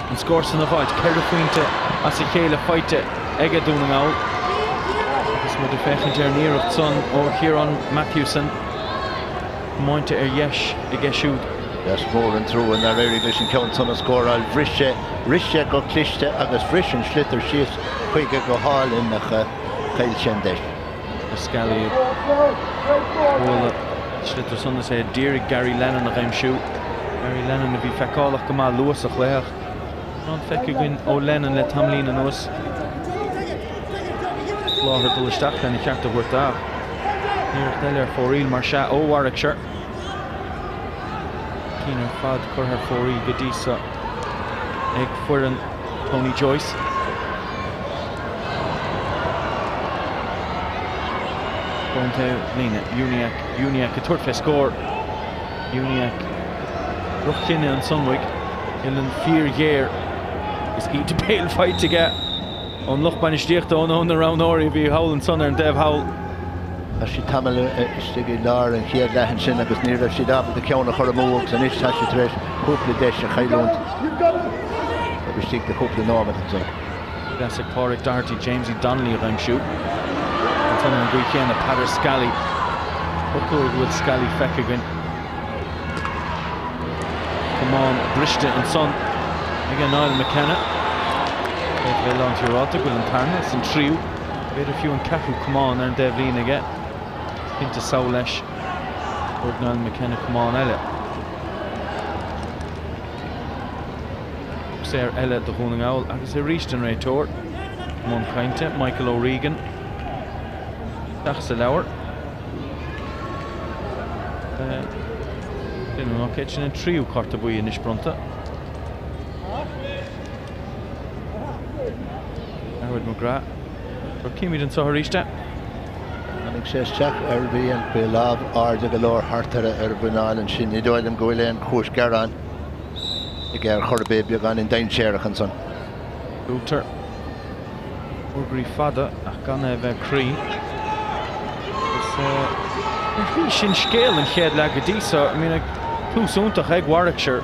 an scór san a dh'fháilt, ceithre phointe as a chéile faighte aige Dún na nGall agus muid ag féachaint ar an iarracht san ó Chiarán Mathewson, tiomáinte ar dheis aige siúd. Is mór an trua nár éirigh leis an ceann san a scóráil. Bhris sé, rith sé go cliste agus bhris an sliotar síos chuige go hálainn ach chaill sé an deis. Scally ag bualadh an sliotar san is é a d'iarraidh Gary Lennon a dh'aimsiú. Gary Lennon a bhí feiceálach go maith luath sa chluiche ach mórán feicthe againn ó Lennon le tamaillín anuas. Láthair dul isteach lena cheart a thabhairt ach iarracht eile ar fóraoil mar sea ó Warwickshire. Cinn ar fad curtha ar fóraoil go dtí so ag foireann Tony Joyce. Ón taobhlíne, Uniacke, Uniacke ag tabhairt fé scór. Uniacke, droch-chinneadh ansan uaidh, uillinn fíorghéar agus íde béil faighte aige ón lucht bainistíochta, ó na roghnóirí a bhí thall ansan ar an dtaobh thall. Chaith siad tamall istigh i lár an chéad leath ansin agus ní raibh siad ábalta ceann a chur amú agus anois tá siad tar éis cúpla deis a chailliúint taobh istigh de chúpla nóiméad ansan. Deas ag Pádraig Doherty Jamesie Donnelly a dh'aimsiú. Ansan ar an gcaoi chéanna Peadar Scally. Cúpla uair go bhfuil Scally feicthe againn. Camán briste ansan aige Niall McKenna. D'fhéadfadh a bheith lánsiúráilte go bhfuil an tarna is an tríú, b'fhéidir fiú an ceathrú camán ar an dtaobhlíne aige. Cinnte sall leis. Thóg Niall McKenna camán eile. Saor eile do Dhún na nGall agus arís an réiteoir i mbun cainte, Michael O'Regan. Isteach sa leabhar. Sin an ócáid, sin an tríú cárta buí anois bronnta. Gearóid McGrath. Címid anseo arís é. Tháinig sé isteach ar Rian faoi lámh airde go leor thart ar a mhuineál ansin. Ní dóigh liom go bhfuil aon chúis gearáin aige ar chor ar bith, beagáinín dainséarach ansan. Tugtar fógraí fada ach gan é a bheith cruinn. Agus ar shlí sin scéal an chéad leath go dtí so. I mean, tús iontach ag Warwickshire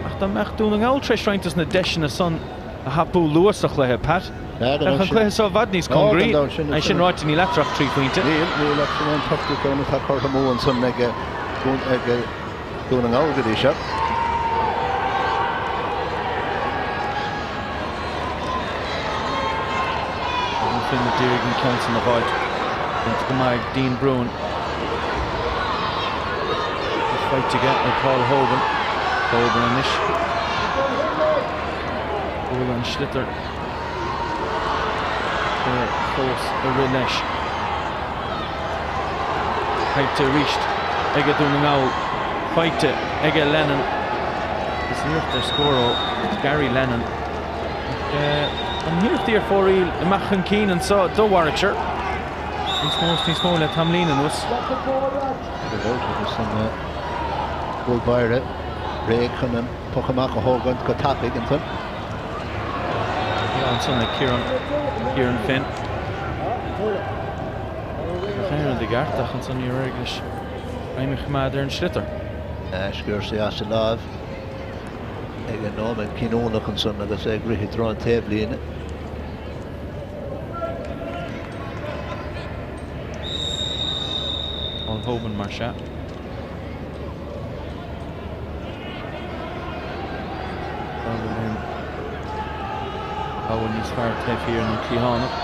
ach dá mbeadh Dún na nGall tar éis roinnt dos na deiseanna san a thapú luath sa chluiche, Pat. Bheadh an cluiche seo i bhfad níos cóngaraí. É sin ráite, níl eatarthu ach 3 phointe. Níl, níl ach sin é an t-ochtú ceann atá curtha amú ansan ag Dún na nGall go dtí seo. Eoghan Finn a d'iarraidh an ceann san a dh'fháilt. Déanta go maith ag Dean Bruen. Faighte aige ag Paul Hogan. Hogan anois. Bualadh an sliotar fós ag rith leis. Faighte arís aige Dún na nGall. Faighte aige Lennon. Is iarracht ar scór ó Gary Lennon. Ach an iarracht ar fóraoil amach chun cinn anseo do Warwickshire. Níos mó is níos mó le tamaillín anuas. Agus an. gcúl báire réidh chun an poc amach a thógaint go tapaidh ansan. Ansan ag Ciarán, Ciarán Finn. Bheadh aon rud i gceart ach ansan níor éirigh leis greim a choimeád ar an sliotar. Sciorr sé as a láimh ag an nóiméad cinniúnach ansan agus é ag rith i dtreo an taobhlíne. Paul Hoban mar sea. Rogha níos fearr taobh thiar an cliathánach.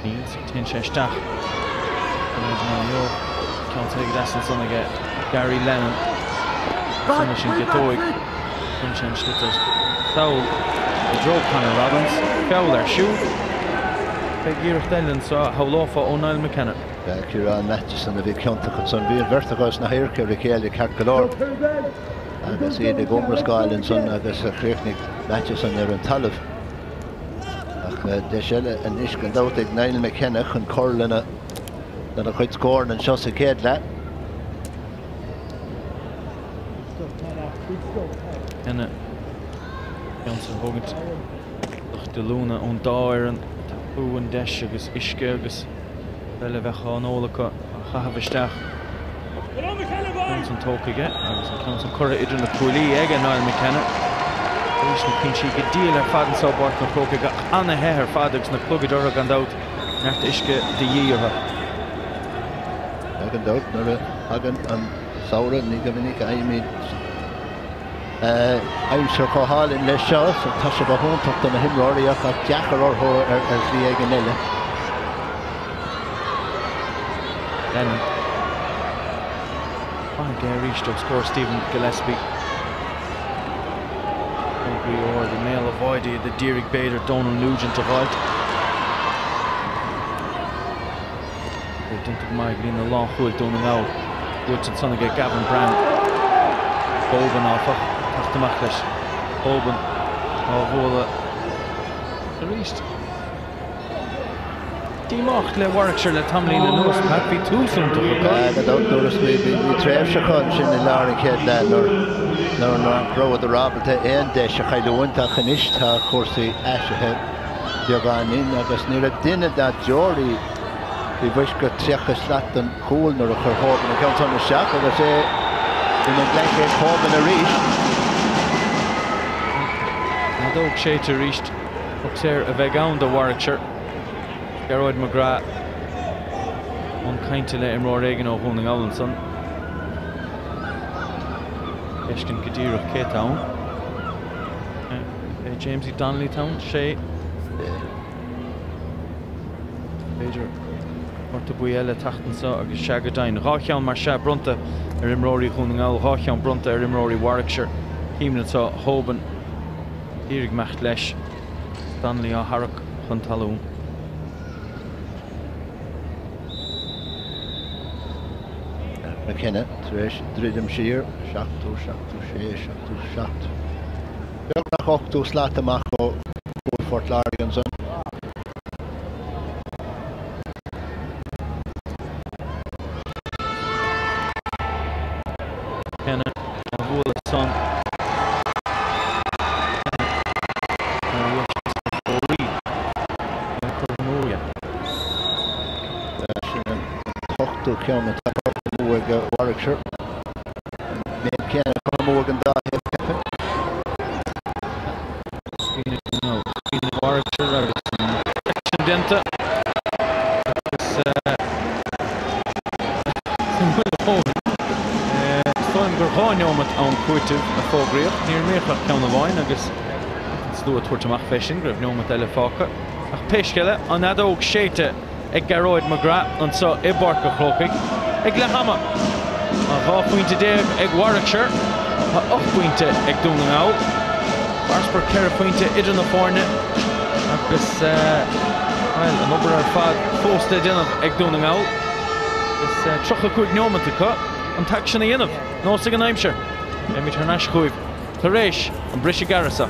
Níl, téann sé isteach. Ceann go deas ansan aige Gary Lennon. Ansan leis an gciotóig. Cuireann sé an sliotar sall i dtreo Conor Robbins. Feall air siúd. Beidh iarracht eile anseo, shamhlófá, ó Niall McKenna. Ciarán Matheson a bhí ciontach ansan. Bhí an bheirt acu sna hadhairc ar a chéile ceart go leor agus iad ag iomrascáil ansan agus chríochnaigh Matheson ar an talamh. Ach deis eile anois gan dabht ag Niall McKenna chun cur lena lena chuid scóranna anseo sa chéad leath. McKenna ceann a thógaint lucht oiliúna ón dá fhoireann ag tapú an deis agus uisce agus eile a bheadh á n-ól acu á chaitheamh isteach. Ceann san tógtha aige agus an ceann san curtha idir na cuaillí aige Niall McKenna. Arís na cúinsí go diail ar fad anseo i bPáirc an Chrócaigh ach ana-the ar fad agus na clogaid orthu gan dabht, neart uisce de dhíth orthu. Gan dabht nuair a thagann an samhradh ní go minic a fhaighimid aimsir chomh hálainn leis seo so tá sé go hiontach do na himreoirí ach deacair orthu ar shlí éigin eile. Lennon. Maith aige arís os comhair Stephen Gillespie. Fógraí ard i mbéal a' bháide iad a d'iarraidh b'fhéidir Donal Nugent a dh'fháilt. Déanta go maith ag líne lánchúil Dún na nGall. Buailte ansan aige Gavin Browne. Hoban, áfach, teacht amach leis. Hoban á bhualadh arís. Díomách le Warwickshire le tamaillín anuas, Pat. Bhí tús iontach acu. Gan dabht dúras bhí tréimhse acu ansin i lár an chéad leath nuair nach rabhadar ábalta aon deis a chailliúint ach anois tá cúrsaí aistrithe beagáinín agus ní raibh duine dá dtreoraí faoi bhois go 30 slat den chúl nuair a chuir Hoban an ceann san isteach agus é ina ghleic ag Hoban arís. An fheadóg séidte arís. Poc saor a bheidh ann do Warwickshire. Gearóid McGrath i mbun cainte le imreoir éigin ó Dhún na nGall ansan. Feiscint go díreach cé atá ann. É Jamesie Donnelly atá ann? Sé. B'fhéidir cárta buí eile teacht anseo agus sea go deimhin. 2 cheann mar sea bronnta ar imreoirí Dhún na nGall, 2 cheann bronnta ar imreoirí Warwickshire. Címid anseo Hoban d'iarraidh imeacht leis. Donnelly á tharrac chun talún. McKenna tar éis druidim siar, 70, 76, 77. Beagnach 80 slat amach ó chúl Phort Láirge ansan. McKenna á bhualadh san. McKenna ar dheis is ar fóraoil. É curtha amú aige. Sin an t-ochtú ceann atá curtha amú ag Warwickshire. An méid céanna curtha amú ag an dá thaobh ceapaim. Warwickshire agus an sin déanta agus Is dóigh liom gur 2 neomat am cúitimh a fógraíodh. Níor imríodh ach ceann amháin agus an slua ag tabhairt amach fé sin go raibh neomat eile fágtha. Ach pé scéal é, an fheadóg séidte ag Gearóid McGrath anseo i bPáirc an Chrócaigh ag leath ama. Tá 12 phointe ag Warwickshire, tá 8 bpointe ag Dún na nGall. Farasbarr 4 phointe idir na foirne agus, bhuel, an obair ar fad fós le déanamh ag Dún na nGall. Is 35 neomat acu an t-aicsean a dhéanamh, nós ag an aimsir. Beimid thar n-ais chugaibh tar éis an briseadh gearr seo.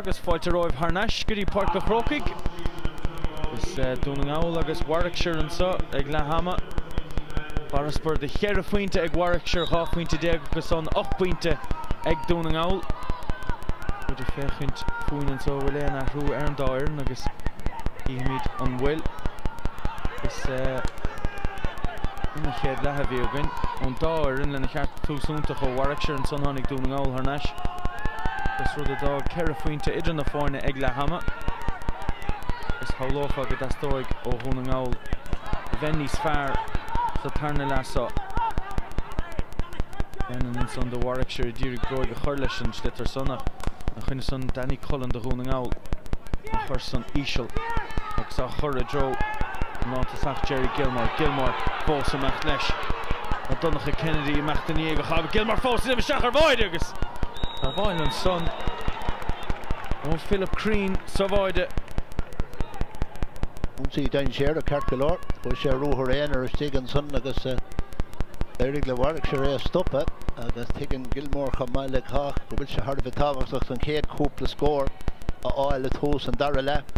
Agus fáilte romhaibh thar n-ais go dtí Páirc an Chrócaigh. Is Dún na nGall agus Warwickshire anseo ag leath ama. Farasbarr de cheithre phointe ag Warwickshire, 12 phointe acu san, 8 bpointe ag Dún na nGall. Muid ag féachaint fúinn anseo bhfuil aon athrú ar an dá fhoireann agus chífimid an bhfuil. Is an chéad leath a bhí againn ón dá fhoireann lena cheart tús iontach ó Warwickshire ansan tháinig Dún na nGall thar n-ais. Is rud a d'fhág 4 phointe idir na foirne ag leath ama. Is shamhlófá go dteastóidh ó Dhún na nGall a bheith níos fearr sa tarna leath seo. Lennon ansan do Warwickshire a d'iarraidh bróig a chur leis an sliotar san ach ina choinne san Danny Cullen do Dhún na nGall á chur san íseal agus á chur i dtreo an lántosach Jerry Gilmore. Gilmore fós imeacht leis. Tá Donncha Kennedy imeacht ina dhiaidh ach Gilmore fós isteach ar bháide agus sábháil ansan ó Philip Crean sa bháide. Ionsaí dainséarach ceart go leor. Chuaigh sé ruathar aonair istigh ansan agus d'éirigh le Warwickshire é a stopadh agus tuigeann Gilmore chomh maith le cách go bhfuil sé thar a bheith tábhachtach an chéad chúpla scór a fháil i dtús an dara leath.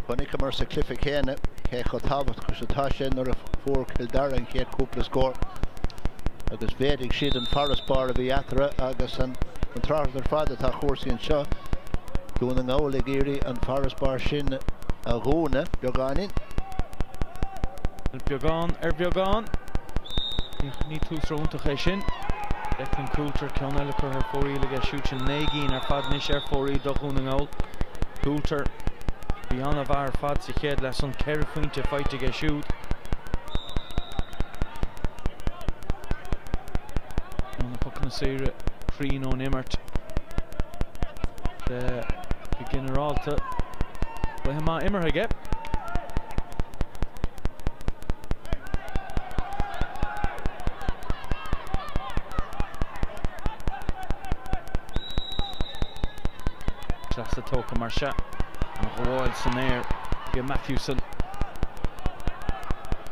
Chonaiceamar sa chluiche céanna cé chomh tábhachtach is atá sé nuair a fuair Cill Dara an chéad chúpla scór agus mhéadaigh siad an farasbarr a bhí eatarthu agus an tráth ar fad atá cúrsaí anseo, Dún na nGall ag iarraidh an farasbarr sin a dhúnadh beagáinín. Beagán ar bheagán. Ní tús ró-iontach é sin. Declan Coulter, ceann eile curtha ar fóraoil aige siúd sin 9 gcinn ar fad anois ar fóraoil do Dhún na nGall. Coulter, bhí an-mhaith ar fad sa chéad leath san, 4 phointe faighte aige siúd. Na pocanna saora cruinn ón imirt. Go ginearálta, cluiche maith imeartha aige. Trasna tógtha mar seo, an ghabháil san aer ag Matthewson.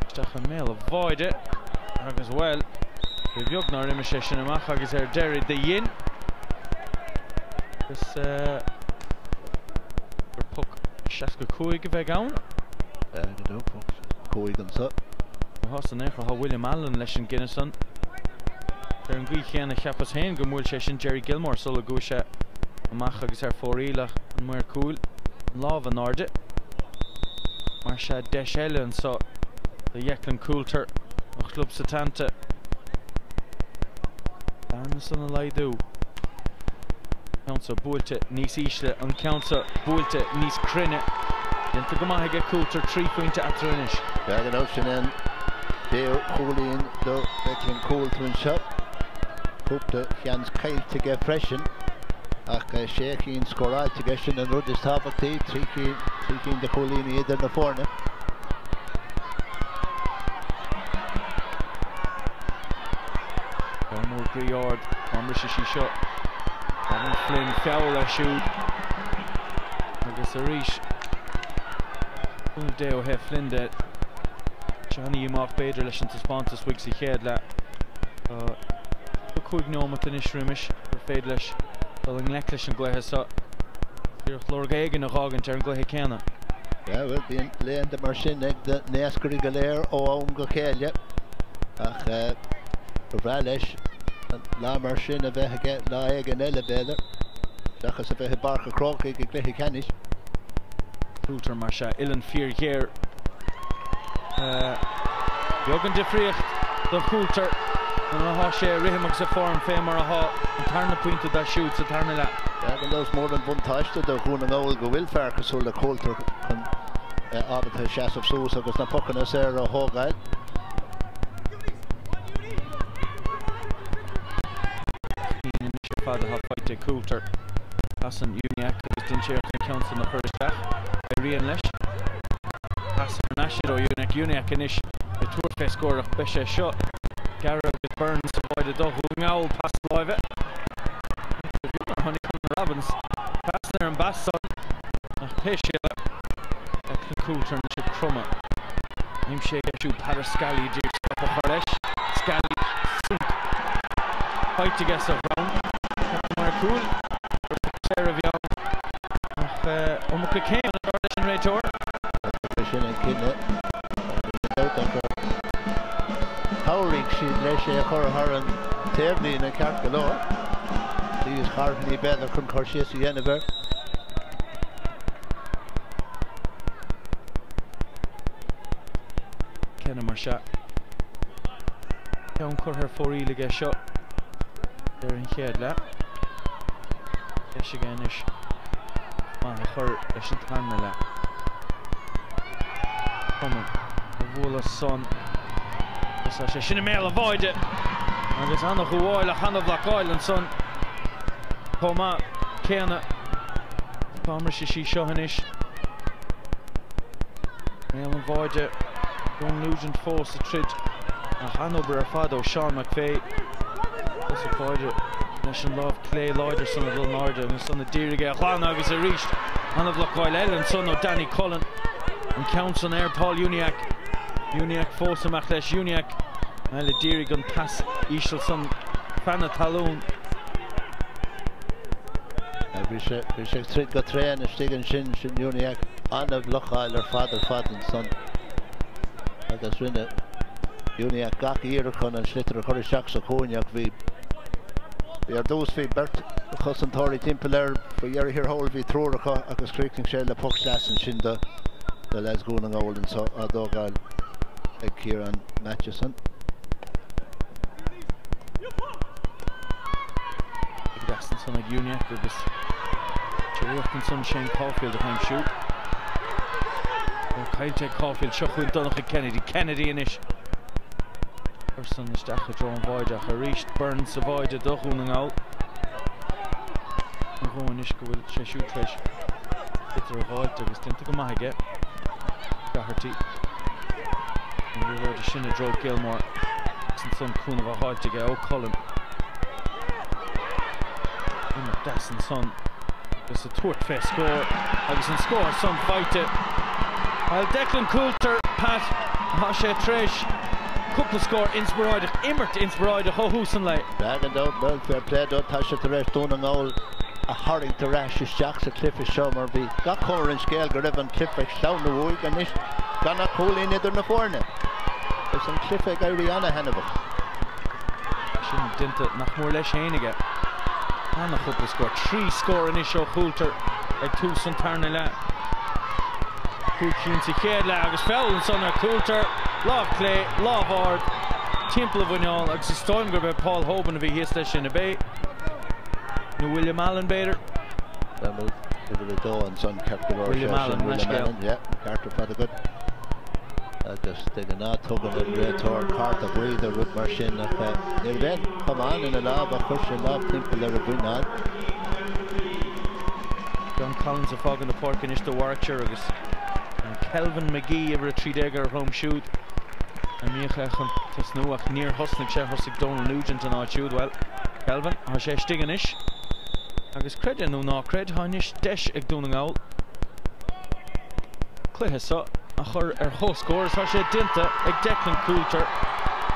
Isteach i mbéal an bháide agus bhuel, ba bheag nár imigh sé sin amach agus ar deireadh do dhein. Agus gur poc 65 a bheidh ann. Go poc 5 anseo. Tá san aon chor tá William Allen leis an gcinneadh san. Ar an gcaoi chéanna cheapas féin go mbuail sé sin Jerry Gilmore sula gcuaigh sé amach agus ar fóraoil ach an maor cúil an lámh in airde. Mar sea deis eile anseo do Declan Coulter ó chlub Setanta. Bearna san a laghdú. Ceann seo buailte níos ísle, an ceann seo buailte níos cruinne. Déanta go maith aige Coulter, 3 phointe eatarthu anois. Gan dabht sin an séú cúilín do Declan Coulter anseo. Cúpla seans caillte aige freisin ach sé cinn scóráilte aige sin an rud is tábhachtaí, 3 cinn de chúilíní idir na foirne. Ceann mór groí ard, dá mbrisfidh sí seo. Gavin Flynn feall air siúd. Agus arís, cúnamh Dé ó thaobh Flynn de. Seo ana-dhíomách b'fhéidir leis an taispeántas uaidh sa chéad leath. Tá 5 neomat anois roimis gur féidir leis dul i ngleic leis an gcluiche seo. Iarracht lorg éigin a dh'fhágaint ar an gcluiche céanna. Yeah, bhuel, bíonn laethanta mar sin ag na naoscairí go léir ó am go chéile, ach ba bhreá leis an lá mar sin a bheith aige lá éigin eile, b'fhéidir, seachas a bheith i bPáirc an Chrócaigh i gcluiche ceannais. Coulter mar sea, uillinn fíorghéar. Beag an difríocht do Coulter nuair atá sé i rithim agus i form fé mar atá an tarna pointe dó siúd sa tarna leath. Gan dabht is mór an bhuntáiste do Dhún na nGall go bhfuil fear cosúil le Coulter chun ábalta seasamh suas agus na pocanna saora a thógáil. Anois ar fad atá faighte ag Coulter. Casann Uniacke agus dainséarach an ceann san a chur isteach. Éiríonn leis. Pas thar n-ais ó Uniacke. Uniacke anois ag tabhairt fé scór ach beidh sé seo gearradh agus Burns sa bháide do Dhún na nGall. Pas láimhe. Tháinig Conor Robbins trasna ar an bpas san ach pé scéal é, Declan Coulter anois ag cromadh. Aimsithe aige siúd Peadar Scally d'iarraidh stop a chur leis. Scally súnc faighte aige sa dhronn. Ceapaim mar cúil gur poc saor a bhí ann. taobhlíne ceart go leor. Slí is carthannaí b'fhéidir chun cur síos a dhéanamh air. Kenna mar seo. Ceann curtha ar fóraoil aige seo ar an chéad leath. Deis aige anois maith a chur leis an tarna leath. Cumann a bhualadh san agus tá sé sin i mbéal an bháide agus ana-ghabháil ach ana-bhlocáil ansan chomh maith céanna. Cá mbrisfidh sí seo anois? Béal an bháide, Donal Nugent fós ag troid ach an-obair ar fad ó Seán McVeigh. Tosach báire leis an lámh clé láidir san ag dul in airde agus ansan a d'iarraidh é a ghlanadh agus arís an-bhlocáil eile ansan ó Danny Cullen. An ceann san ar Paul Uniacke. Uniacke fós amach leis. Uniacke eile d'iarraidh an pas íseal san feadh na talún. Bhí sé ag troid go tréan istigh ansin, sin Uniacke. An-bhlocáil ar fad ar fad ansan agus rinne Uniacke gach iarracht chun an sliotar a chur isteach sa chúinne ach bhí bhí ar dtús bhí beirt chosantóirí timpeall air, faoi dheireadh thiar thall bhí triúr acu agus chríochnaigh sé le poc deas ansin do do leaids Dhún na nGall anso á dtógáil ag Ciarán Matheson. Ag deas ansan ag Uniacke agus iarracht ansan Shane Caulfield a aimsiú. Caillte ag Caulfield seo chugainn Donncha Kennedy. Kennedy anois. Cursan isteach i dtreo an bháide ach arís Byrne sa bháide do Dhún na nGall. An dhó anois go bhfuil sé siúd tar éis sliotar a dh'fháilt agus déanta go maith aige. Doherty. An liathróid sin i dtreo Gilmore. Agus ansan cúnamh á dh'fháilt aige ó Cullen. Imeacht deas ansan agus ag tabhairt fé scór agus an scór san faighte. Bhuel Declan Coulter, Pat, tá sé tar éis cúpla scór inspioráideach, imirt inspioráideach ó thús an lae. Gan dabht, bhuel, fair play dó, tá sé tar éis Dún na nGall a tharraingt ar ais isteach sa chluiche seo mar bhí gach cuma ar an scéal go raibh an cluiche ag sleamhnú uaidh anois gan ach cúilín idir na foirne. Is an cluiche ag éirí ana-thaitneamhach. Sin déanta nach mór leis féin aige. Ana-chúpla scór. 3 scór anois ó Coulter ag tús an tarna leath. 5 cinn sa chéad leath agus feall ansan ar Coulter. Lámh clé, lámh ard, timpeall a mhuineál agus is dóigh liom gurb é Paul Hoban a bhí thíos leis sin, ab é? Nó William Allen b'fhéidir? Uimhir 2 ansan ceart go leor. William Allen, William Allen, yeah, ceart ar fad agat. Agus de ghnáth tugann an réiteoir cárta buí do rud mar sin ach ní raibh aon chamán ina lámh ach chuir sé lámh timpeall ar a mhuineál. John Collins ag fágáil na páirce anois do Warwickshire agus Kelvin McGee uimhir 13 ar a dhroim siúd a mbíodh é chun tosnú ach níor thosnaigh sé, thosaigh Donal Nugent in áit siúd. Bhuel, Kelvin, tá sé istigh anois agus creid é nó ná creid, tá anois deis ag Dún na nGall cluiche seo a chur ar chomhscór is tá sé déanta ag Declan Coulter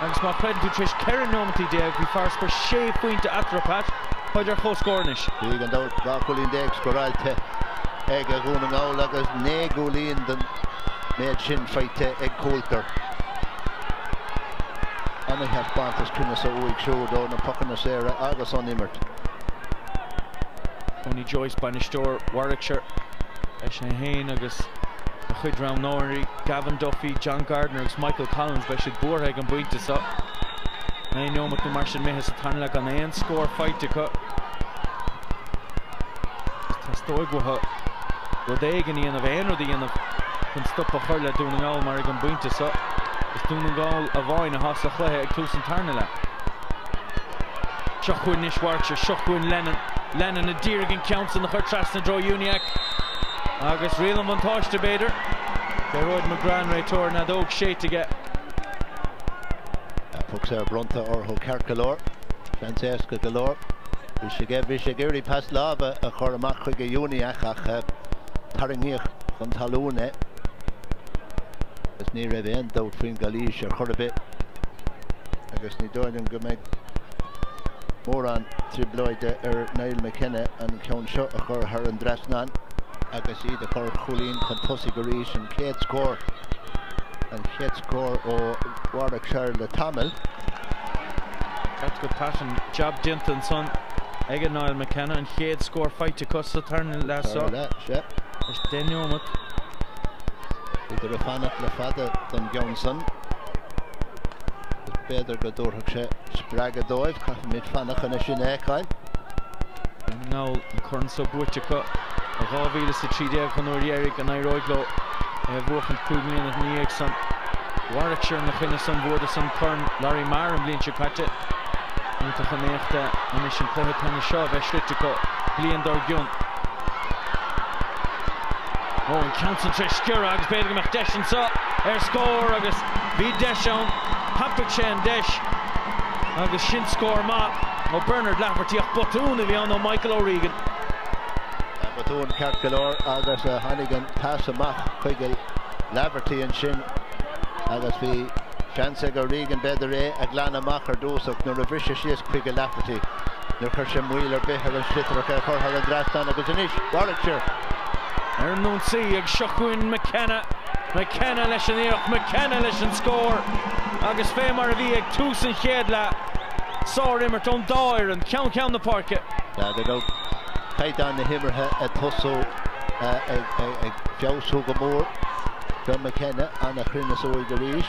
agus má chreideann tú tar éis 14 neomataí bhí farasbarr sé phointe eatarthu Pat, táid ar chomhscór anois. Bhí gan dabht 12 cúilín scóráilte ag Dhún na nGall agus 9 gcúilín den méid sin faighte ag Coulter. Ana-thaispeántas cruinneasa uaidh siúd ó na pocanna saora agus ón imirt. Tony Joyce, bainisteoir Warwickshire, leis é féin agus a chuid roghnóirí, Gavin Duffy, John Gardner agus Michael Collins, beidh siad buartha ag an bpointe seo. 9 neomat nó mar sin imithe sa tarna leath gan aon scór faighte acu. Teastóidh uathu rud éigin a dhéanamh, aon rud a dhéanamh chun stop a chur le Dún na nGall mar ag an bpointe seo is Dún na nGall amháin atá sa chluiche ag tús an tarna leath. Seo chugainn anois Warwickshire, seo chugainn Lennon, Lennon a d'iarraidh an ceann san a chur trasna i dtreo Uniacke agus riail an bhuntáiste b'fhéidir. Gearóid McGrath an réiteoir, an fheadóg séidte aige. Puc saor bronnta orthu ceart go leor, seans éasca go leor. Bhí sé bhí sé ag iarraidh pas láimhe a chur amach chuige Uniacke ach tarraingíodh chun talún é. Agus ní raibh aon dabht faoin gcalaois ar chor ar bith. Agus ní dóigh liom go mbeidh mórán trioblóide ar Niall McKenna an ceann seo a chur thar an dtrasnán agus iad a chur chúilín chun tosaigh arís an chéad scór an chéad scór ó Warwickshire le tamall. Ceart go Patton, jab déanta ansan ag Niall McKenna, an chéad scór faighte acu sa tarna leath seo. Tarna leath, sea. Is 10 neomat. Bhíodar ag fanacht le fada don gceann san. Is b'fhéidir go dtabharfadh sé spreagadh dóibh. Caithfimid fanacht chun é sin a fheiceáil. Dún na nGall, an corn seo buaite acu i 2013 don uair dheiridh, an éireoidh leo é a bhuachaint 5 mbliana ina dhiaidh san? Warwickshire ina choinne san, bhuadar san Corn Lory Meagher an bhliain seo caite. Iontach an éacht é anois an cluiche ceannais seo a bheith sroichte acu bliain dár gcionn. Ó, an ceann san tar éis sciorradh agus b'fhéidir go mbeadh deis anseo ar scór agus bhí deis ann. Thapaigh sé an deis agus sin scór maith ó Bernard Lafferty ach botún a bhí ann ó Michael O'Regan. Botún ceart go leor agus tháinig an pas amach chuig Laverty ansin agus bhí seans ag O'Regan b'fhéidir é a ghlanadh amach ar dtús ach nuair a bhris sé síos chuige Lafferty níor chuir sé moill ar bith ar an sliotarach é a chur thar an dtrasnán agus anois Warwickshire. Ar an ionsaí agus seo chugainn McKenna, McKenna leis an iarracht, McKenna leis an scór agus fé mar a bhí ag tús an chéad leath, sár-imirt ón dá fhoireann, ceann ceann na páirce. Go raibh caighdeán na himeartha ag tosú ag feabhsú go mór. John McKenna an-chruinneas uaidh arís.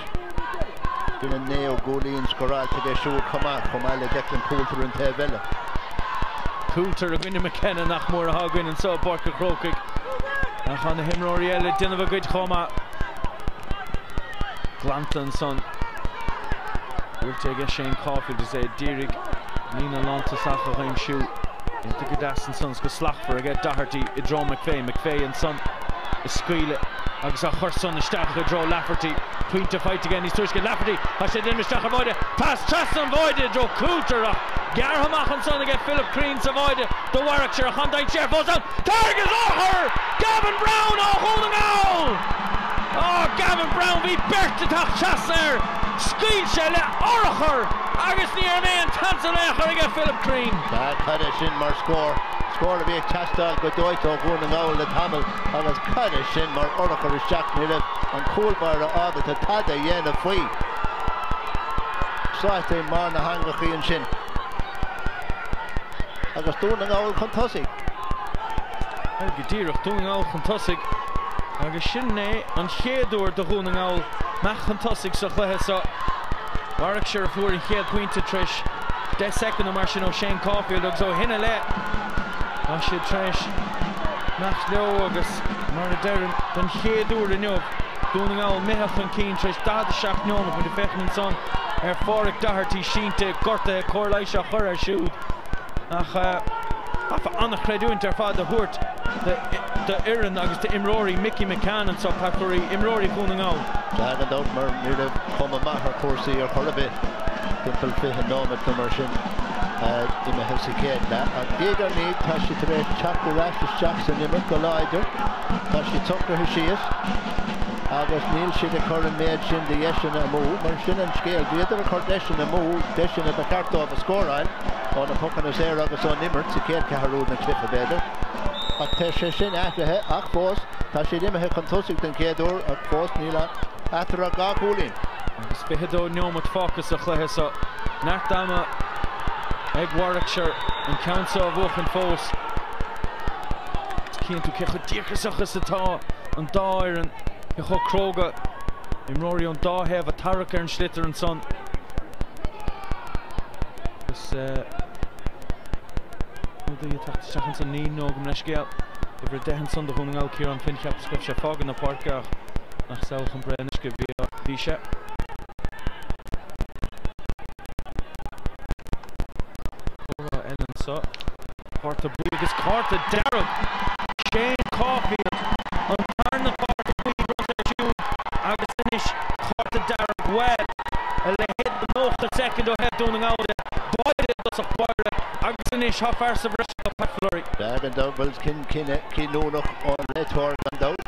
Sin an naoú cúilín scóráilte aige siúd chomh maith, chomh maith le Declan Coulter an taobh eile. Coulter i gcoinne McKenna nach mór atá againn anseo i bPáirc an Chrócaigh. Ach tá na himreoirí eile ag déanamh a gcuid chomh maith. Glanta ansan. Buailte aige Shane Caulfield is é d'iarraidh líne lántosach a aimsiú. Déanta go deas ansan is go slachtmhar aige Doherty i dtreo McVeigh. McVeigh ansan ag scaoileadh agus á chur san isteach i dtreo Lafferty. Pointe faighte aige níos túisce. Lafferty, tá sé ag déanamh isteach ar bháide. Pas trasna an bháide i dtreo Coulter ach gearrtha amach ansan aige Philip Crean sa bháide do Warwickshire ach an dainséar fós ann. Tarrac is urchar! Gavin Browne ó Dhún na nGall! Á, Gavin Browne, bhí beirt ag teacht trasna air. Scaoil sé le urchar agus ní raibh aon tseans in aon chor aige Philip Crean. Sea, cad é sin mar scór? Scór a bhí ag teastáil go dóite ó Dhún na nGall le tamall agus cad é sin mar urchar isteach, ní raibh an cúl báire ábalta tada a dhéanamh faoi. Sáite i mbarr na heangachaí ansin agus Dún na nGall chun tosaigh. Bhuel, go díreach, Dún na nGall chun tosaigh agus sin é an chéad uair do Dhún na nGall imeacht chun tosaigh sa chluiche seo. Warwickshire a fuair an chéad phointe tar éis 10 soicind nó mar sin ó Shane Caulfield agus ó shin i leith tá siad tar éis imeacht leo agus, mar a deirim, don chéad uair inniu, Dún na nGall imithe chun cinn tar éis 47 neomat. Muid ag féachaint ansan ar Pháraic Doherty sínte, gortaithe, cóir leighis á chur air siúd ach caithfear an-chreidiúint ar fad a thabhairt d'fhoireann agus d'imreoirí Mickey McCann anseo, Pat Furey, imreoirí Dhún na nGall. Sea, gan dabht, mar ní raibh cuma maith ar chúrsaí ar chor ar bith timpeall 20 nóiméad nó mar sin imithe sa chéad leath. Ach diaidh ar ndiaidh tá siad tar éis teacht ar ais isteach san imirt go láidir. Tá siad socraithe síos agus níl siad ag cur an méid sin de dheiseanna amú. Mar sin an scéal, bhíodar ag cur deiseanna amú, deiseanna ba cheart dóibh a scóráil ó na pocanna saora agus ón imirt sa chéad cheathrú den chluiche, b'fhéidir. Ach tá sé sin athraithe ach fós tá siad imithe chun tosaigh den chéad uair ach fós níl eatarthu ach dhá chúilín. Agus 22 neomat fágtha sa chluiche seo, neart ama ag Warwickshire an ceann seo a bhuachan fós. Cíonn tú cé chomh díocasach is atá an dá fhoireann, cé chomh cróga. Imreoirí ón dá thaobh ag tarrac ar an sliotar ansan. Agus rudaí ag teacht isteach ansan, ní nó gabh mo leithscéal. Uimhir 10 ansan do Dhún na nGall, Ciarán Finn, cheapas go raibh sé ag fágáil na páirce ach nach sall chun breith anois go bhí sé. Comhrá eile anseo. Cárta buí agus cárta dearg! Shane Caulfield, an tarna cárta buí bronnta air siúd agus anois cárta dearg, bhuel, a leithéid de 90 soicind ó thaobh Dún na nGall de, báide i dtosach báire agus anois tá fear sa bhreis acu, Pat Fleury. Sea, gan dabht, bhuel, cinneadh cinniúnach ón réiteoir gan dabht,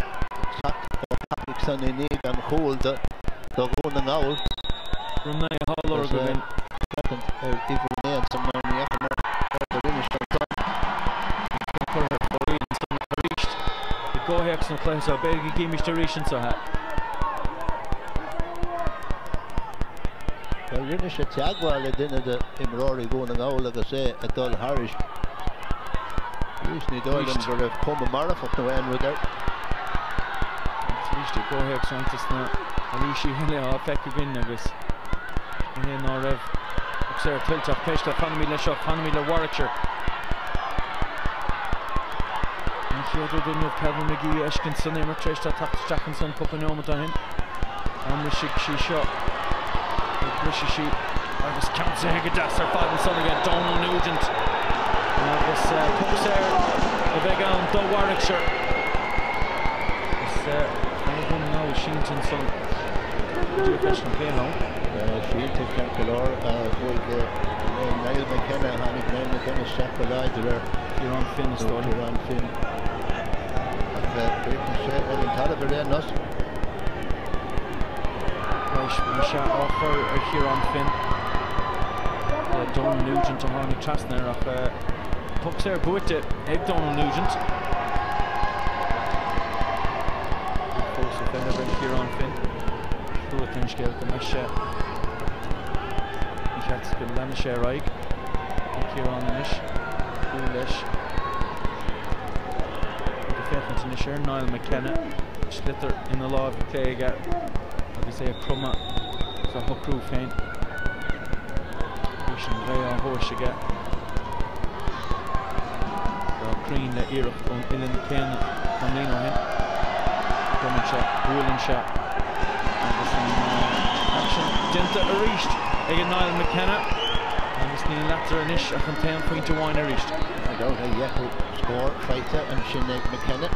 teacht chomh tapaidh san i ndiaidh an chúil do Dhún na nGall. Rúnaí atá á lorg againn. Féachaint ar uimhir 9 ansan mar ní fheicim céard a rinne sé ansan. Curtha ar fóraoil ansan arís i gcomhthéacs an chluiche seo. B'fhéidir go gcífimid arís anseo é. Bhuel, rinne sé teagmháil le duine d'imreoirí Dhún na nGall agus é ag dul thairis. Arís, ní dóigh liom go raibh cuma marfach nó aon rud air. Agus arís, i gcomhthéacs roinnt de na calaoisí eile á feic againn agus ní hé ná raibh poc saor tuillte ach pé scéal, fanfaimid leis seo, fanfaimid le Warwickshire. An chéad rud inniu Kelvin McGee a fheiscint san imirt tar éis dó teacht isteach ansan cúpla neomat ó shin. Dá mbrisfidh sí seo, go mbrisfidh sí agus ceansaithe go deas ar fad ansan aige Donal Nugent agus poc saor a bheidh ann do Warwickshire. Is fear Dhún na nGall sínte ansan go díreach leis an plé ann. Sínte ceart go leor, bhuaigh Niall McKenna, tháinig Niall McKenna isteach go láidir ar Ciarán Finn is dóigh. Ciarán Finn. Ach chríochnaigh sé ar an talamh ar aon nós. Bhí sé á chur ar Chiarán Finn le Donal Nugent a tháinig trasna air ach poc saor buaite ag Donal Nugent. Fós ag feitheamh ar Chiarán Finn. Trua an scéal go mbeidh sé ní cheart go leanfaidh sé ar aghaidh ag Ciarán anois. Cúl leis. Ag féachaint anois ar Niall McKenna. Sliotar ina láimh clé aige agus é ag cromadh is á shocrú féin. Arís an ghaoth á thomhais aige. Go cruinn le iarracht ón uillinn céanna tamaillín ó shin. Cromann sé, buaileann sé agus an aicsean déanta arís ag Niall McKenna agus níl eatarthu anois ach an t-aon phointe amháin arís. Gan dabht a dheichiú scór faighte ansin ag McKenna.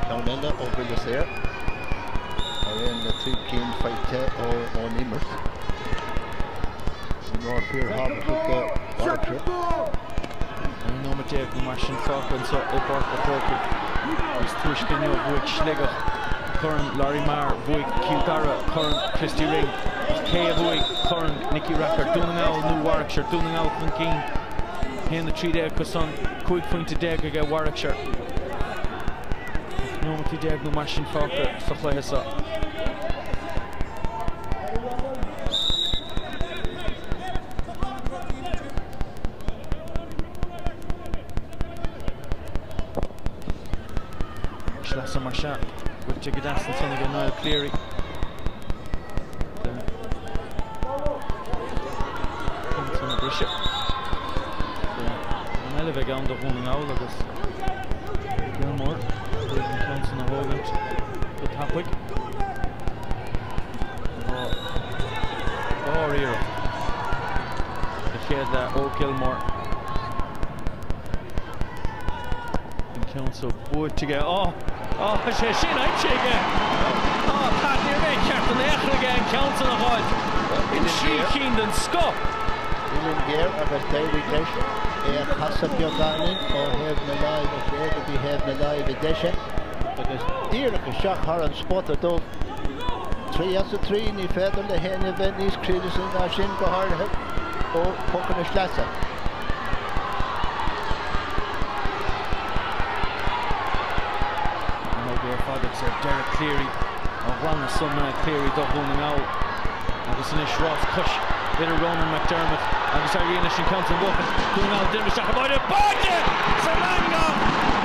Ceann eile ó bhuille saor, mar aon le 3 cinn faighte ón imirt. Imreoir fíorthábhachtach do Warwickshire. 11 nóiméad nó mar sin fágtha anseo i bPáirc an Chrócaigh. Is túisce inniu bhuaigh Sligeach Corn Lory Meagher, bhuaigh Cill Dara Corn Christy Ring. Ach cé a bhuaigh Corn Nicky Rackard, Dún na nGall nó Warwickshire? Dún na nGall chun cinn, 1-13 acu san, 15 phointe aige Warwickshire. 18 nóiméad nó mar sin fágtha sa chluiche seo. Sleasa mar sea, buailte go deas ansan aige Niall Cleary. Ansan a briseadh. An eile bheidh ann do Dhún na nGall agus Gilmore ag an ceann san a thógaint go tapaidh. Tá sár-iarracht sa chéad leath ó Gilmore. An ceann so buaite aige. Á! Á! Tá sé sin aimsithe aige! Á! Pat, ní raibh aon cheart in aon chor aige an ceann san a fháil. 3 chinn den scoth! Uillinn ghéar agus d'éirigh leis é a chasadh beagáinín ó thaobh na láimhe clé go dtí thaobh na láimhe deise agus díreach isteach thar an spota dubh. 3 as 3, ní féidir le héinne bheith níos cruinne ná sin, go háirithe ó phocanna sleasa. An obair ar fad agus ar deireadh Cleary á ghlanadh san Cleary do Dhún na nGall agus anois rás cois idir Ronan McDermott agus éiríonn leis an ceann san a bhuachan. Dún na nGall déanamh isteach i báide. Báide sa eangach!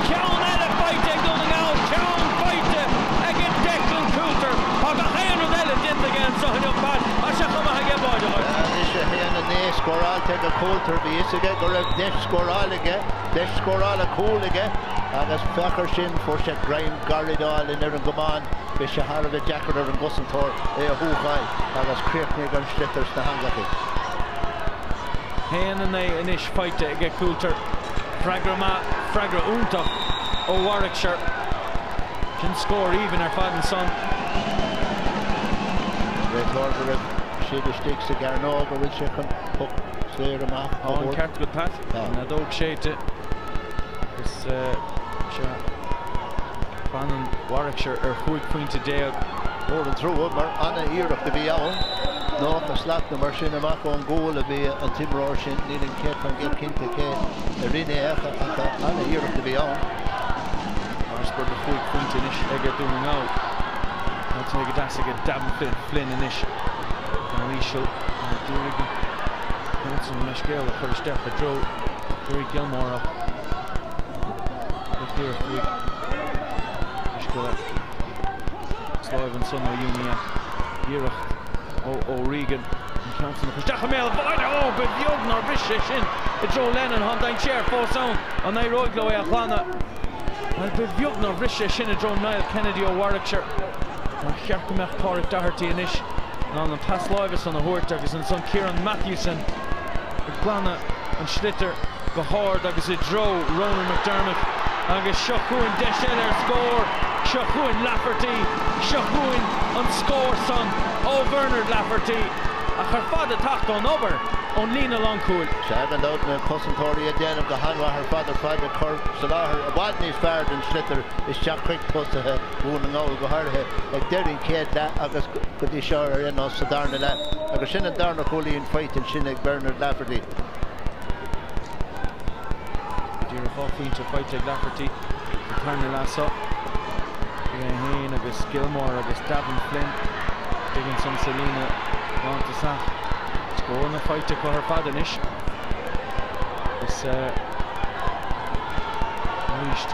Ceann eile faighte ag Dún na nGall, ceann faighte ag Declan Coulter. Tá gach aon rud eile déanta aige anseo inniu, Pat. Tá sé chomh maith aige báide a fháil. Anois 1-9 scóráilte ag Coulter. Bhí fhios aige go raibh deis scórála aige, deis scórála cúl aige agus féach ar sin, fuair sé greim gairid álainn ar an gcamán. Bhí sé thar a bheith deacair ar an gcosantóir é a shúcháil agus chríochnaigh an sliotar sna heangacha. 1-9 anois faighte aige Coulter. Freagra maith, freagra iontach ó Warwickshire. Sin scór aoibhinn ar fad ansan. Réiteoir go raibh siad istigh sa gcearnóg a bhfuil sé chun poc saor amach a Tá an thabhairt. ceart agat Pat. Tá. An fheadóg séidte agus sea, fanann Warwickshire ar 15 phointe. Mór an trua mar ana-iarracht a bhí ann. 90 slat nó mar sin amach ón gcúl a bhí an t-imreoir sin, nílim 100% cinnte cé a rinne é ach ana-iarracht a bhí ann. Farasbarr de chúig phointe anois aige Dún na nGall. Tá go deas aige Davin Flynn anois. Ceann íseal. D'iarraidh Johnson an leithscéal a chur isteach i dtreo Gerry Gilmore ach drochiarracht uaidh. Leithscéal láimh ansan ó Uniacke. Iarracht ó O'Regan an ceann san a chur isteach i mbéal an bháide. Ó, ba bheag nár bhris sé sin i dtreo Lennon. Tá an dainséar fós ann. An éireoidh leo é a ghlanadh? Bhuel, ba bheag nár bhris sé sin i dtreo Niall Kennedy ó Warwickshire. Nár cheart go mbeadh Páraic Doherty anois in ann an pas láimhe san a thabhairt agus ansan Kieran Matthewson ag glanadh an sliotair go hard agus i dtreo Ronan McDermott agus seo chugainn deis eile ar scór, seo chugainn Lafferty, seo chugainn an scór san ó Bhernard Lafferty ach ar fad ag teacht ón obair ón líne lánchúil. Sea, gan dabht, na cosantóirí ag déanamh go han-mhaith ar fad ar fad ag cur soláthar i bhfad níos fearr den sliotar isteach chuig tosaithe Dhún na nGall, go háirithe ag deireadh an chéad leath agus go dtí seo ar aon nós sa darna leath. Agus sin an darna chúilín faighte ansin ag Bernard Lafferty. Go díreach 2 phointe faighte ag Lafferty sa tarna leath seo. É féin agus Gilmore agus Davin Flynn istigh ansan sa líne lántosach. Scóranna faighte acu ar fad anois. Agus arís,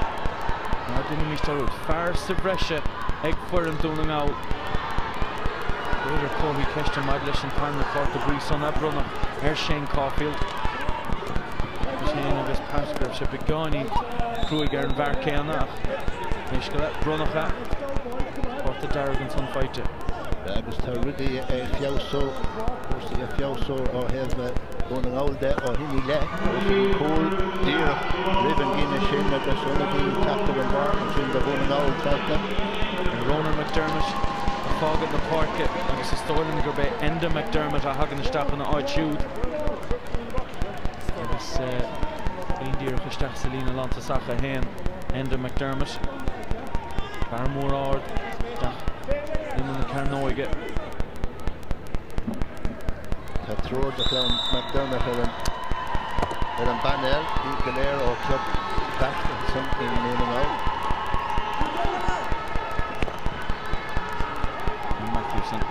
ná déanaimis dearúd, fear sa bhreise ag foireann Dún na nGall. B'fhéidir comharthaí ceiste maidir leis an tarna cárta buí san a bronnadh ar Shane Caulfield. Agus féin agus Pat go raibh sé beagáinín cruaidh ar an bhfear céanna ach pé scéal é, bronnadh é. Cárta dearg ansan faighte. Agus tá rudaí ag feabhsú, cúrsaí ag feabhsú ó thaobh Dhún na nGall de ó shin i leith. Cúl díreach roimh an gcinneadh sin agus ionadaí ag teacht ar an bpáirc ansin do Dhún na nGall trasna. Ronan McDermott ag fágaint na páirce agus is dóigh liom gurb é Enda McDermott a thagann isteach ina áit siúd agus indíreach isteach sa líne lántosach a théann Enda McDermott. Fear mór ard isteach imeall na cearnóige. Tá triúr de chlann McDermott ar an ar an bpainéal, iad go léir ó chlub Mheaisc ansan i nDún na nGall. Matthewson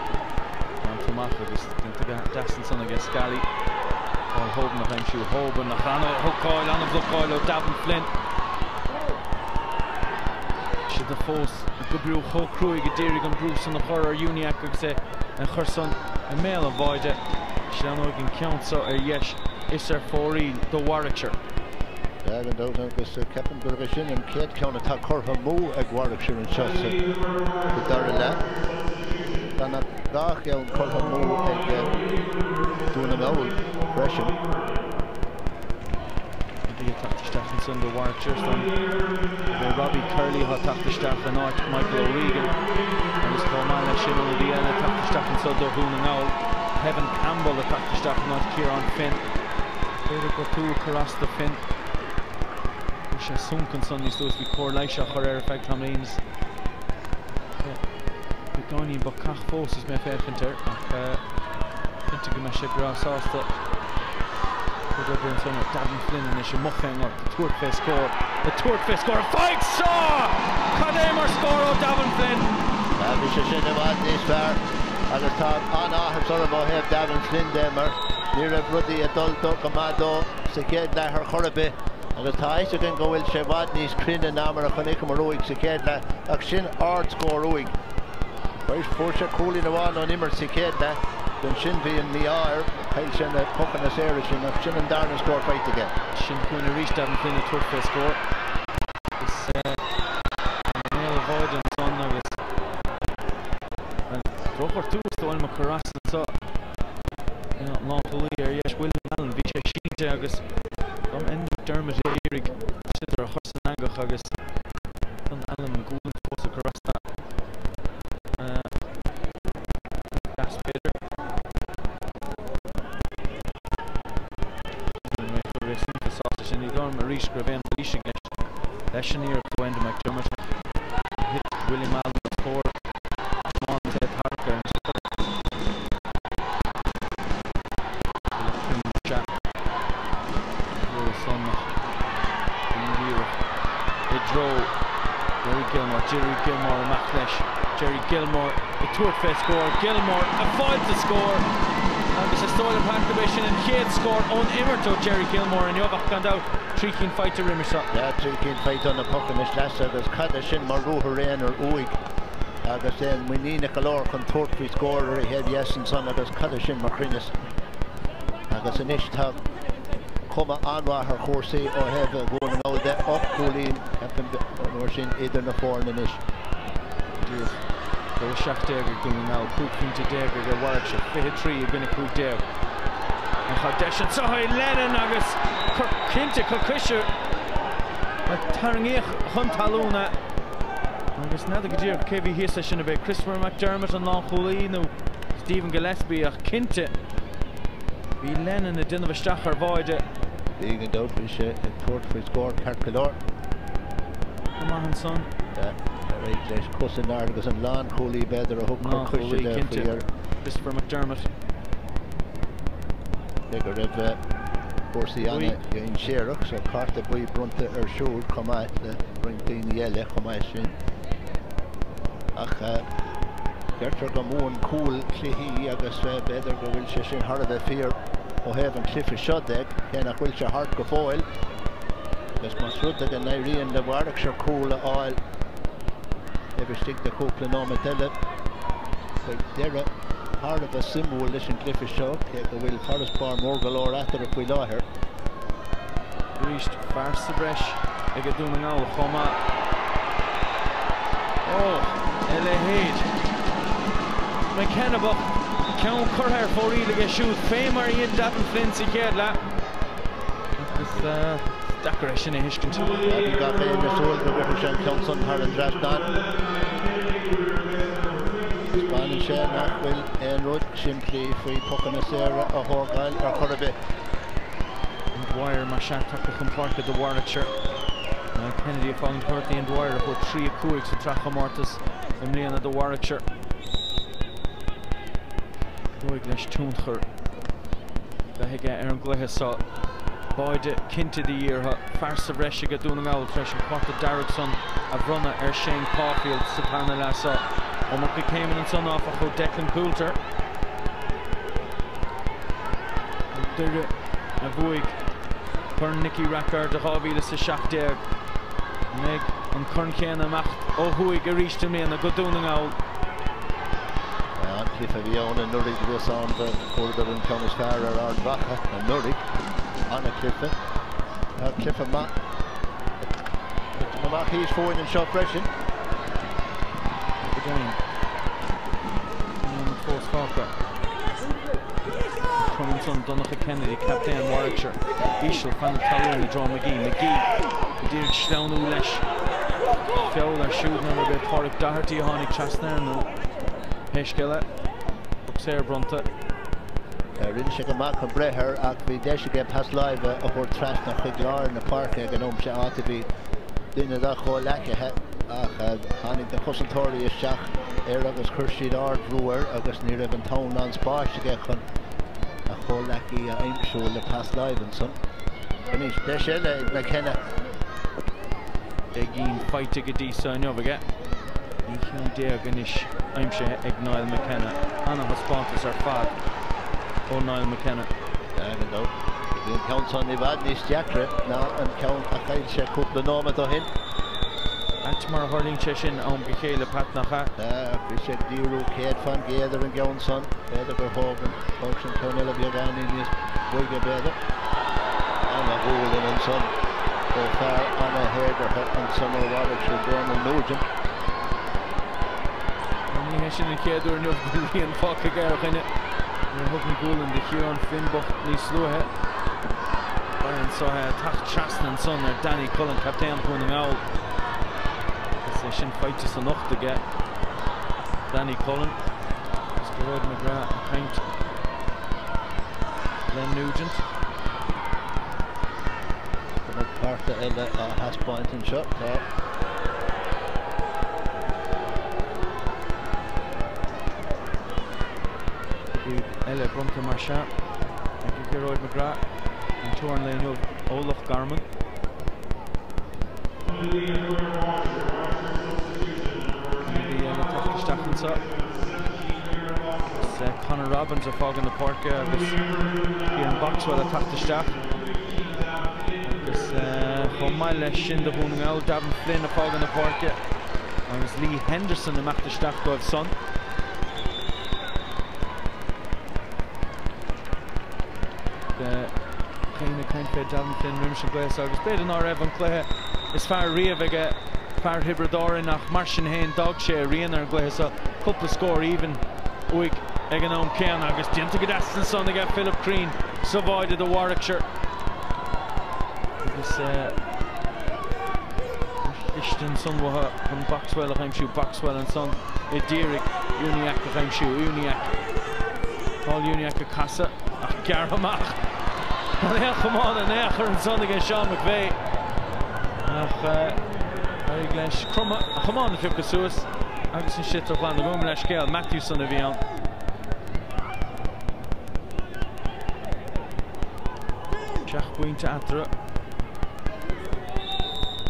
bainte amach agus déanta go deas ansan aige Scally. Paul Hoban a aimsiú. Hoban ach an-bhlocáil, an-bhlocáil ó Davin Flynn. Siad fós ag oibriú chomh cruaidh a d'iarraidh an brú san a chur ar Uniacke agus é a chur san i mbéal an bháide. Sleamhnóidh an ceann seo ar dheis is ar fóraoil do Warwickshire. Sea, gan dabht, agus ceapaim gurb é sin an chéad cheann atá curtha amú ag Warwickshire anseo sa dara leath. Gan ach dhá cheann curtha amú ag Dún na nGall freisin. Bhí ag teacht isteach ansan do Warwickshire san. B'é Robbie Curley atá teacht isteach in áit Michael O'Regan agus chomh maith leis sin ionadaí eile ag teacht isteach anso do Dhún na nGall, Kevin Campbell ag teacht isteach in áit Ciarán Finn. B'fhéidir gortú ag cur as do Finn. Fuair sé sonc ansan níos luaithe is bhí cóir leighis á chur air ar feadh tamaillín. Beagáinín bacach fós is mé ag féachaint air ach cinnte go mbeidh sé breá sásta cuid oibre ansan ar Davin Flynn anois amuigh fén ngort ag tabhairt fé scór, ag tabhairt fé scór, faigh seo! Cad é mar scór ó Davin Flynn! Bhí sé sin i bhfad níos fearr agus tá an-áthas orm ó thaobh Davin Flynn de mar ní raibh rudaí ag dul go maith dó sa chéad leath ar chor ar bith agus tá a fhios againn go bhfuil sé i bhfad níos cruinne ná mar a chonaiceamar uaidh sa chéad leath ach sin ardscór uaidh. Fuair sé cúilín amháin ón imirt sa chéad leath, ansin bhí an mí-ádh air, chaill sé na pocanna saora sin ach sin an darna scór faighte aige. Sin chugainn arís Davin Flynn ag tabhairt fé scór agus i mbéal an bháide ansan agus drochghortú is dóigh liom a chur as anso lánchúlaí ar dheis William Allen. Bhí sé sínte agus dom Enda McDermott a iarraidh sliotar a chur san eangach agus don Allen an gualainn fós ag cur as dó. Deas b'fhéidir. An réiteoir réasúnta sásta sin. Ní dóigh liom arís go raibh aon mhailís i gceist leis an iarracht ó Enda McDermott. Thit William Allen os comhair tiománaí é tarrac ar an sliotar. Sea. Luadh san ach indíreach i dtreo Gerry Gilmore. Gerry Gilmore amach leis. Gerry Gilmore ag tabhairt fé scór. Gilmore ag fáilt a scór Agus is dóigh liom, Pat, gurb é sin an chéad scór ón imirt ó Jerry Gilmore inniu, ach gan dabht, 3 cinn faighte roimis seo. Yeah, 3 cinn faighte ó na pocanna sleasa agus cad é sin mar ruathar aonair uaidh agus é muiníneach go leor chun tabhairt faoi scór ar a thaobh dheas ansan agus cad é sin mar chruinneas. Agus anois tá cuma an-mhaith ar chúrsaí ó thaobh Dhún na nGall de, 8 gcúilín, ceapaim, an uair sin idir na foirne anois. Díreach 2-17 ag Dún na nGall, 15 phointe ag Warwickshire, 23 i gcoinne 15. Ach tá deis anseo ag Lennon agus cor cinnte, cor coise a tarraingíodh chun talún é. Agus n'fheadar go díreach cé bhí thíos leis sin, ab é Christopher McDermott an lánchúlaí nó Stephen Gillespie ach cinnte bhí Lennon ag déanamh isteach ar bháide. Bhí gan dabht, bhí sé ag tabhairt faoi scór ceart go leor. Go maith ansan. Ar aghaidh leis, cos in airde agus an lánchúlaí b'fhéidir a thug cor coise Lánchúlaí, de faoi cinnte. dheireadh. Christopher McDermott. Cé go raibh cúrsaí Buí. an-dhainséarach so cárta buí bronnta air siúd chomh maith le roinnt daoine eile chomh maith sin. Ach deirtear go mbuann cúl cluichí agus b'fhéidir go bhfuil sé sin thar a bheith fíor ó thaobh an chluiche seo de, cé nach bhfuil sé thart go fóill. Agus más rud é go n-éiríonn le Warwickshire cúl a fháil taobh istigh de chúpla nóiméad eile, beidh deireadh thar a bheith suimiúil leis an gcluiche seo, cé go bhfuil farasbarr mór go leor eatarthu faoi láthair. Arís, fear sa bhreis ag Dún na nGall chomh maith. Ó, a leithéid. McKenna bocht, ceann curtha ar fóraoil aige siúd, fé mar a dhein Davin Flynn sa chéad leath. Agus is deacair é sin a thuiscint. Bhí gach éinne ag súil go gcuirfeadh sé an ceann san thar an dtrasnán. Taispeánann sé nach bhfuil aon rud simplí faoi phocanna saora a thógáil ar chor ar bith. Dwyer mar sea tagtha chun páirce do Warwickshire. Niall Kennedy ag fágaint Gort Ian Dwyer a fuair 3 5 sa tsraithchomórtas i mbliana do Warwickshire. Dóigh leis tionchar bheith aige ar an gcluiche seo. Báide cinnte de dhíth orthu, fear sa bhreis ag Dún na nGall tar éis an cárta dearg san a bhronnadh ar Shane Caulfield sa tarna leath seo. Iomarca céimeanna ansan áfach ó Declan Coulter. Ó Doire a bhuaigh Corn Nicky Rackard 2017. An mbeidh an corn céanna ag imeacht ó thuaidh arís i mbliana go Dún na nGall? An cluiche a bhí ann anuraidh bhí a fhios agam go bhfuaireadar an ceann is fearr ar Ard Mhacha anuraidh. An-chluiche. Tá cluiche maith ag titim amach thíos fúinn anseo freisin. Go deimhin, nóiméad fós fágtha. Trom ansan Donncha Kennedy, captaen Warwickshire, íseal fan na talún i dtreo McGee. McGee go díreach sleamhnú leis. Feall air siúd nuair ab é Pádraig Doherty a tháinig trasna air nó pé scéal é. Poc saor bronnta. Rinne sé go maith chun breith air ach bhí deis aige pas láimhe a thabhairt trasna chuig lár na páirce ag an am sin áit a bhí duine dá chomhleacaithe ach tháinig na cosantóirí isteach air agus chuir siad ardbhrú air agus ní raibh an t-am ná an spáis aige chun a chomhleacaí a aimsiú le pas láimhe ansan. Anois deis eile ag McKenna. 10 gcinn faighte go dtí seo inniu aige. 19 cheann anois aimsithe ag Niall McKenna. Ana-thaispeántas ar fad ó Niall McKenna. Gan dabht, bhí an ceann san i bhfad níos deacra ná an ceann a chaill sé cúpla nóiméad ó shin. Ait mar a tharlaíonn sé sin am go chéile, Pat, nach ea? Ach bhí sé ag díriú 100% ar an gceann san. B'fhéidir gur thóg an thóg sin ceann eile beagáinín níos boige, b'fhéidir. Ana-ghualainn ansan ó fear ana-théagartha ansan ó Warwickshire, Donal Nugent. Ní hé sin an chéad uair inniu go bhfuil rian fágtha aige ar dhuine. Nuair a thug an gualainn do Chiarán Finn bocht níos luaithe. Ba anso é ag teacht trasna ansan ar Danny Cullen, captaen Dhún na nGall. Agus é sin faighte san ucht aige, Danny Cullen. Agus Gearóid McGrath ag caint le Nugent. Tá cárta eile á thaispeáint anseo. Tá. Oibreoidh eile bronnta mar seo ag Gearóid McGrath, an triúr an lae inniu ó Loch Garman. Kennedy eile teacht isteach anseo. Conor Robbins ag fágáil na páirce agus Ciarán Boxwell ag teacht isteach. Agus chomh maith leis sin do Dhún na nGall, Gavin Flynn ag fágáil na páirce agus Lee Henderson ag imeacht isteach dóibh san. Beidh ag caint fé Gavin Flynn roimis an gcluiche seo agus b'fhéidir ná raibh an cluiche is fearr riamh aige fear Thiobraid Árann ach mar sin féin d'fhág sé a rian ar an gcluiche seo, cúpla scór aoibhinn uaidh ag an am céanna agus déanta go deas ansan aige Philip Crean sa bháide do Warwickshire agus cliste ansan uathu chun Boxwell a aimsiú, Boxwell ansan a d'iarraidh Uniacke a aimsiú, Uniacke, Paul Uniacke ag casadh ach gearrtha amach gan aon chamán in aon chor ansan aige Seán McVeigh ach d'éirigh leis cromadh a chamán a phiocadh suas agus an sliotar a ghlanadh. Gabhaim leithscéal, Matthewson a bhí ann. Seacht bpointe eatarthu.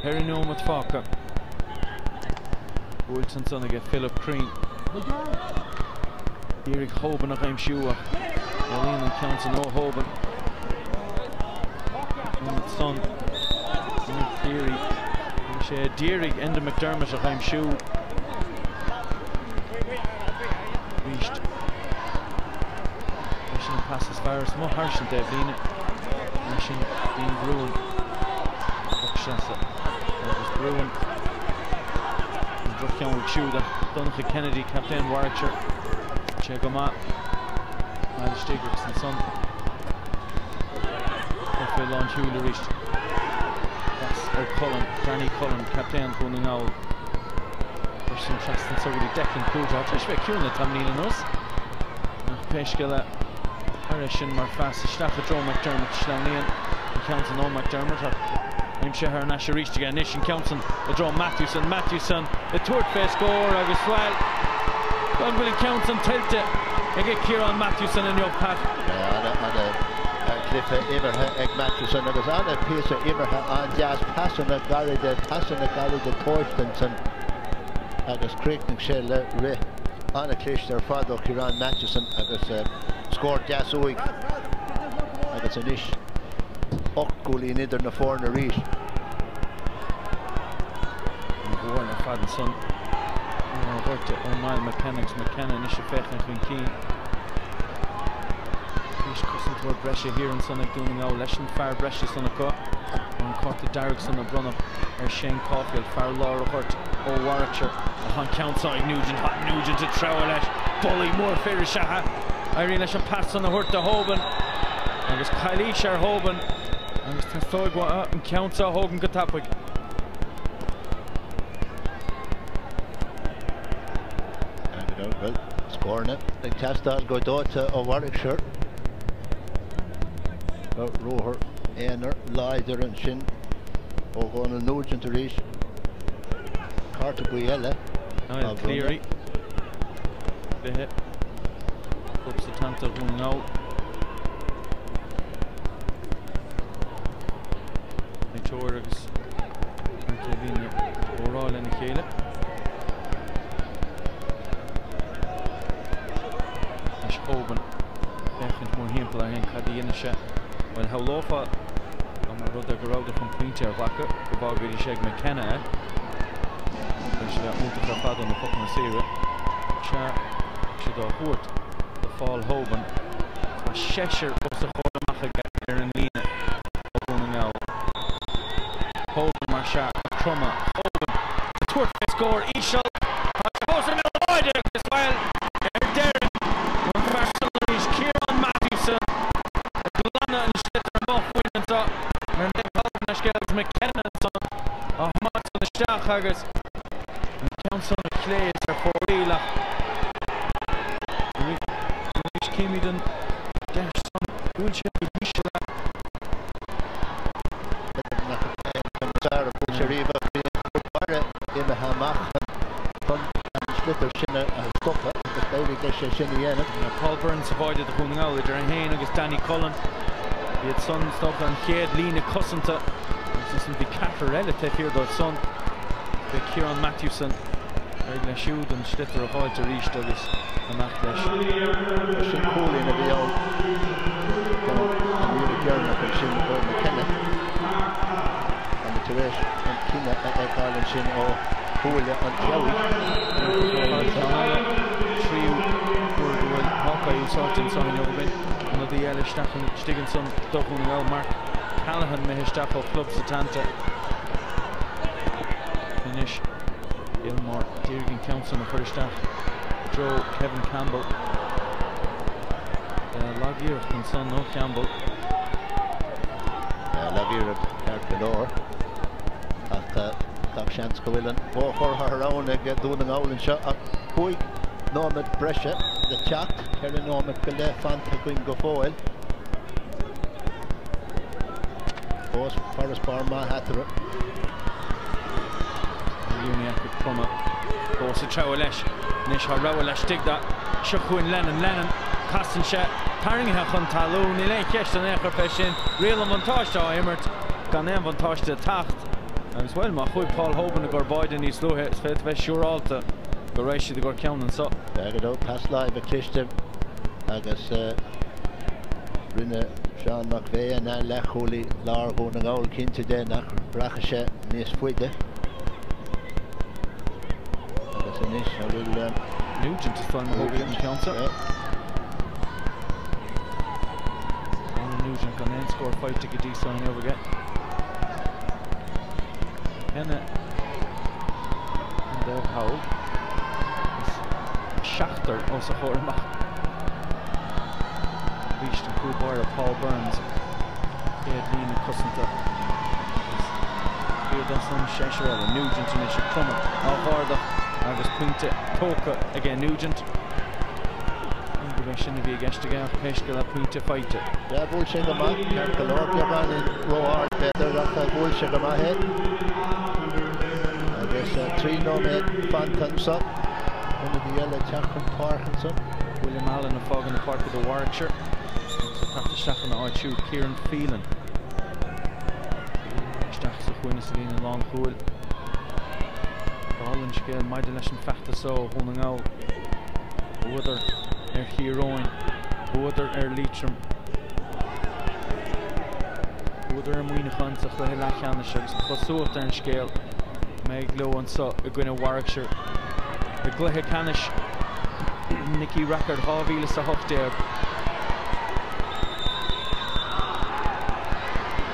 Ceithre neomat fágtha. Buailte ansan aige Philip Crean. D'iarraidh Hoban a aimsiú ach éalaíonn an ceann san ó Hoban. Ansan Cleary. Bhí sé d'iarraidh Enda McDermott a aimsiú. Arís. Sin an pas is fearr is mo thar an dtaobhlíne. Sin Dean Bruen. Agus Bruen. An droch-cheann uaidh siúd ach Donncha Kennedy, captaen Warwickshire. Sé go maith. Fad istigh agus ansan. Fé lán siúil arís. Pas ó Cullen, Danny Cullen, captaen Dhún na nGall. Sin trasna so go dtí Declan Coote. Tá sé bheith ciúin le tamaillín anuas. Ach pé scéal é, thar sin mar phas isteach i dtreo McDermott sleamhnaíonn an ceann san ó McDermott ach aimsithe thar n-ais arís aige anois an ceann san i dtreo Matthewson, Matthewson ag tabhairt fé scór agus bhuel, an bhfuil an ceann san tuillte aige Ciarán Matthewson inniu, Pat? Ana-chluiche imeartha ag Matthewson agus ana-phíosa imeartha an-deas, pasanna gairide, pasanna gairide tomhaiste ansan agus chríochnaigh sé le rith an-chliste ar fad ó Ciarán Matthewson agus scór deas uaidh agus anois 8 gcúilín idir na foirne arís. An bhfoireann ar fad ansan gortaithe ó Niall McKenna agus McKenna anois ag féachaint chun cinn. Anois cosantóir breise thiar ansan ag Dún na nGall leis an fear breise san acu. An cárta dearg san a bronnadh ar Shane Caulfield, fear lár an ghoirt ó Warwickshire. Ach an ceann seo ag Nugent, tá Nugent ag treabhadh leis. Bullaí mór fir is ea é. Éiríonn leis an pas san a thabhairt do Hoban agus calaois ar Hoban agus teastóidh uathu an ceann seo a thógaint go tapaidh. Bhuel, scóranna ag teastáil go dóite ó Warwickshire. Ruathar aonair láidir ansin ó Dhónal Nugent arís. Cárta buí eile. Niall Cleary. Cluiche. Club Setanta Dhún na nGall. Réiteoir agus taobhlíne ag comhrá lena chéile. Anois Hoban féachaint mórthimpeall air féin cad a dhéanfaidh sé. Bhuel shamhlófá dá mba rud é go rabhadar chun pointe a ghlacadh go bhfágfaidís ag McKenna é. Tar éis a bheith iontach ar fad ó na pocanna saora. Sea, siad á thabhairt do Phaul Hoban. Tá seisear os a chomhair amach aige ar an líne ó Dhún na nGall. Hoban mar sea, ag cromadh. Hoban ag tabhairt fé scór íseal. Tá sé fós i mbeal agus bhuel, ar deireadh, an fear san arís, Ciarán Matthewson, ag glanadh an sliotar amuigh faoin anseo ar an taobh thall den scéal agus McKenna ansan á thiomáint san isteach agus an ceann san ar chlé is ar fóraoil ach arís címid an deis san bhuail sé go híseal é. Imithe amach chun an sliotar sin a stopadh agus d'éirigh leis é sin a dhéanamh. Paul Byrne sa bháide do Dhún na nGall idir é féin agus Danny Cullen. Iad san is dócha an chéad líne cosanta agus ansan bhí ceathrar eile taobh thiar dóibh san. Beidh Ciarán Matthewson Éirigh leis siúd an sliotar a fháilt arís agus amach leis. Sin cúilín a bhí ann don an iarraidh dheireanach ansin ó McKenna. Táimid tar éis an cinneadh a fheiceáil ansin ó shúile an tSeabhaic. Tríú huair go bhfuil Hawkeye úsáidte anseo inniu againn. Ionadaí eile isteach istigh ansan do Dhún na nGall, Mark Callaghan imithe isteach ó Chlub Setanta. Anois Gilmore d'iarraidh an ceann san a chur isteach i dtreo Kevin Campbell. Lag-iarracht ansan ó Campbell. Lag-iarracht ceart go leor ach gach seans go bhfuil an mórchomhartha thar ann ag Dún na nGall anseo ach 5 nóiméad breise le teacht, 4 nóiméad go leith fanta againn go fóill. Fós farasbarr maith eatarthu. Uniacke ag cromadh fós ag treabhadh leis. Anois tá rogha laistigh de. Seo chugainn Lennon. Lennon. Casann sé. Tarraingthe chun talún. Níl aon cheist in aon chor fé sin. Riail an bhuntáiste á imirt. Gan aon bhuntáiste ag teacht. Agus, bhuel, má chuaigh Paul Hoban i gcomhair báide níos luaithe, is féidir bheith siúrálta go raibh siad i gcomhair ceann anso. Go deo, pas láimhe cliste agus rinne Seán McVeigh, an leathchúlaí lár Dhún na nGall, cinnte de nach rachaidh sé níos faide. Agus anois a bhfuil. Nugent is dóigh liom a thógfaidh an ceann seo. Ronan Nugent gan aon scór faighte go dtí seo inniu aige. McKenna an dtaobh thall agus seachtar os a chomhair amach. Arís an cúl báire Paul Burns, chéad líne cosanta agus iad ansan seisear eile, Nugent anois ag cromadh á dh'ardach agus pointe tógtha aige Nugent. Ní gurb é sin a bhí i gceist aige ach pé scéal é pointe faighte. Yeah, bhuail sé go maith, ceart go leor, beagáinín ró-ard b'fhéidir ach bhuail sé go maith é. Agus 3 nóiméad fanta anso, ionadaí eile ag teacht chun páirce ansan. William Allen ag fágáil na páirce do Warwickshire agus ag teacht isteach ina áit siúd Kieran Phelan. Isteach sa chúinne sa líne lánchúil. Dála an scéil maidir leis an feachtas seo ó Dhún na nGall, bhuadar ar Thír Eoghain, bhuadar ar Liatroim, bhuadar ar Muineachán sa chluiche leathcheannais agus an chosúlacht ar an scéal go mbeidh leo anseo i gcoinne Warwickshire i gcluiche ceannais Nicky Rackard 2018.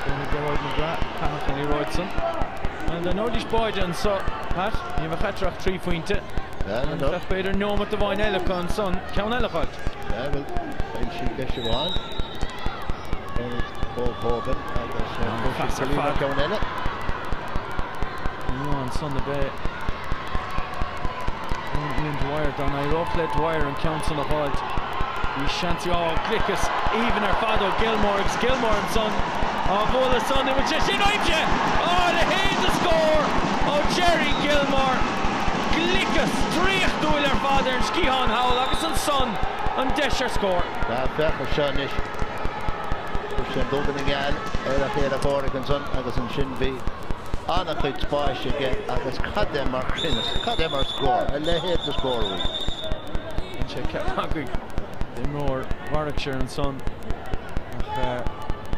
Déanfaidh Gearóid McGrath caitheamh an liathróid san. Bhuel, dá ngabhaidís báide anso, Pat, ní bheadh eatarthu ach 3 phointe. An bheadh b'fhéidir neomat amháin eile acu ansan ceann eile a fháilt? Bhuel, chaill siad deis amháin. Ó Hoban agus fuair siad cúilín ar cheann eile. Ní ansan a bheidh Ian Dwyer dá n-éireodh le Dwyer an ceann san a fháilt. Bhí seans, á, gliceas aoibhinn ar fad ó Gilmore agus Gilmore ansan á bhualadh san, an bhfuil sé sin aimsithe? Á, a leithéid de scór ó Gerry Gilmore! Gliceas draíochtúil ar fad ar an sciathán thall agus ansan an deis ar scór. Tá, féach ar seo anois. Chuir sé an dubh ina ngeal ar a chéile comhraic ansan agus ansin bhí an-chuid spáis aige agus cad é mar chruinneas, cad é mar scór, a leithéid de scór uaidh. Bhain sé ceap magaidh d'imreoir Warwickshire ansan ach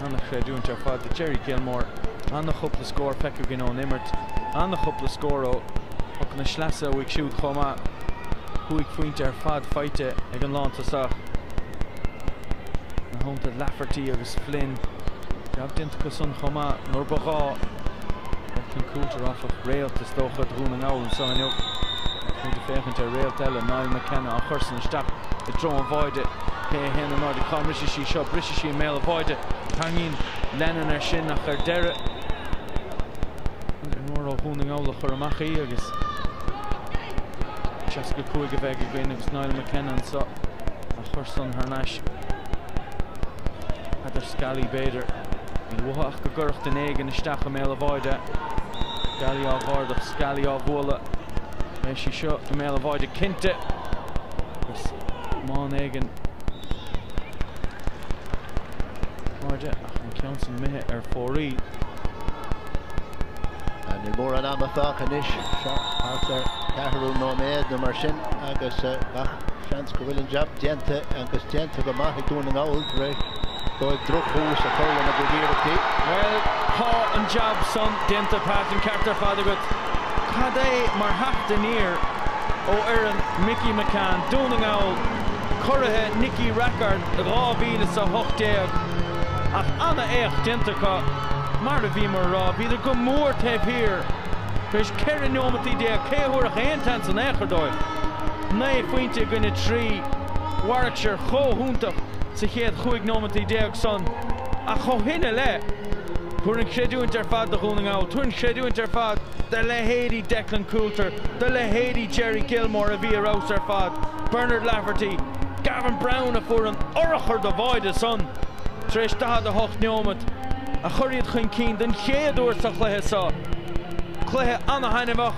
an-chreidiúint ar fad do Gerry Gilmore. An-chúpla scór feicthe againn ón imirt, an-chúpla scór ó phocanna sleasa uaidh siúd chomh maith. 5 phointe ar fad faighte ag an lántosach. Ina theannta Lafferty agus Flynn. Jab déanta acu san chomh maith nuair ba ghá. Declan Coulter, áfach, réalt is dócha do Dhún na nGall anseo inniu. Agus muid ag féachaint ar réalt eile, Niall McKenna á chur san isteach i dtreo an bháide. Cé a théann in airde? Cá mbrisfidh sí seo? Brisfidh sí i mbéal an bháide. Tarraingíonn Lennon air sin ach ar deireadh imreoir ó Dhún na nGall a chuir amach í agus 65 a bheidh againn agus Niall McKenna anseo á chur san thar n-ais. Peadar Scally b'fhéidir. Níl uathu ach go gcuirfeadh duine éigin isteach i mbéal an bháide. Scally á dh'ardach, Scally á bhualadh. Beidh sí seo i mbéal an bháide cinnte. Agus camán éigin airde ach an ceann san imithe ar fóraoil. Níl mórán ama fágtha anois. Seo thart ar. ceathrú nóiméad nó mar sin agus gach seans go bhfuil an jab déanta agus déanta go maith ag Dún na nGall tar éis dóibh drochthús a chur lena gcuid iarrachtaí. Bhuel, tá an jab san déanta, Pat, an ceart ar fad agat. Cad é mar theacht aniar ó fhoireann Mickey McCann, Dún na nGall, curaithe Nicky Rackard 2018, ach ana-éacht déanta acu, mar a bhíomar a rá, bhíodar go mór taobh thiar tar éis 14 neomataí, cé a thabharfadh aon tseans in aon chor dóibh? 9 phointe i gcoinne 3, Warwickshire chomh hiontach sa chéad 15 nóimeataí san, ach ó shin i leith, tabhair an chreidiúint ar fad do Dhún na nGall, tabhair an chreidiúint ar fad do leithéidí Declan Coulter, do leithéidí Jerry Gilmore a bhí ar fheabhas ar fad, Bernard Lafferty, Gavin Browne a fuair an urchar de bháide san tar éis 48 neomat, a chuir iad chun cinn den chéad uair sa chluiche seo. Cluiche ana-thaitneamhach,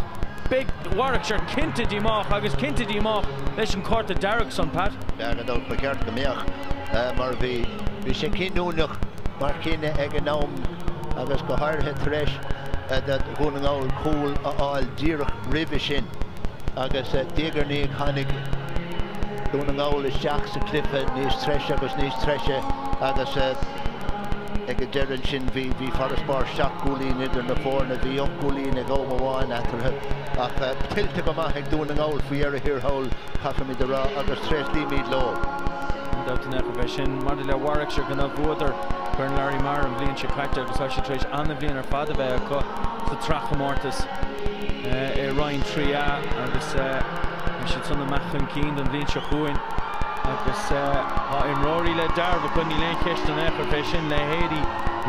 beidh Warwickshire cinnte díomách agus cinnte díomách leis an cárta dearg san, Pat. Gan dabht ba cheart go mbeadh mar bhí bhí sé cinniúnach mar chinneadh ag an am agus go háirithe tar éis do Dhún na nGall cúl a fháil díreach roimhe sin agus diaidh ar ndiaidh tháinig Dún na nGall isteach sa chluiche níos treise agus níos treise agus ag an deireadh ansin bhí bhí farasbarr seacht gcúilín idir na foirne, bhí ocht gcúilín ag am amháin eatarthu ach tuillte go maith ag Dún na nGall faoi dheireadh thiar thall, caithfimid a rá, agus tréaslaímid leo. Gan dabht in aon chor fé sin. Maidir le Warwickshire, gan dabht bhuadar Corn Larry Maher an bhliain seo caite agus tá siad tar éis an-bhliain ar fad a bheith acu sa tsraithchomórtas i Roinn 3A agus beidh siad san amach chun cinn don bhliain seo chugainn agus tá imreoirí le dealramh acu, níl aon cheist in aon chor fé sin, leithéidí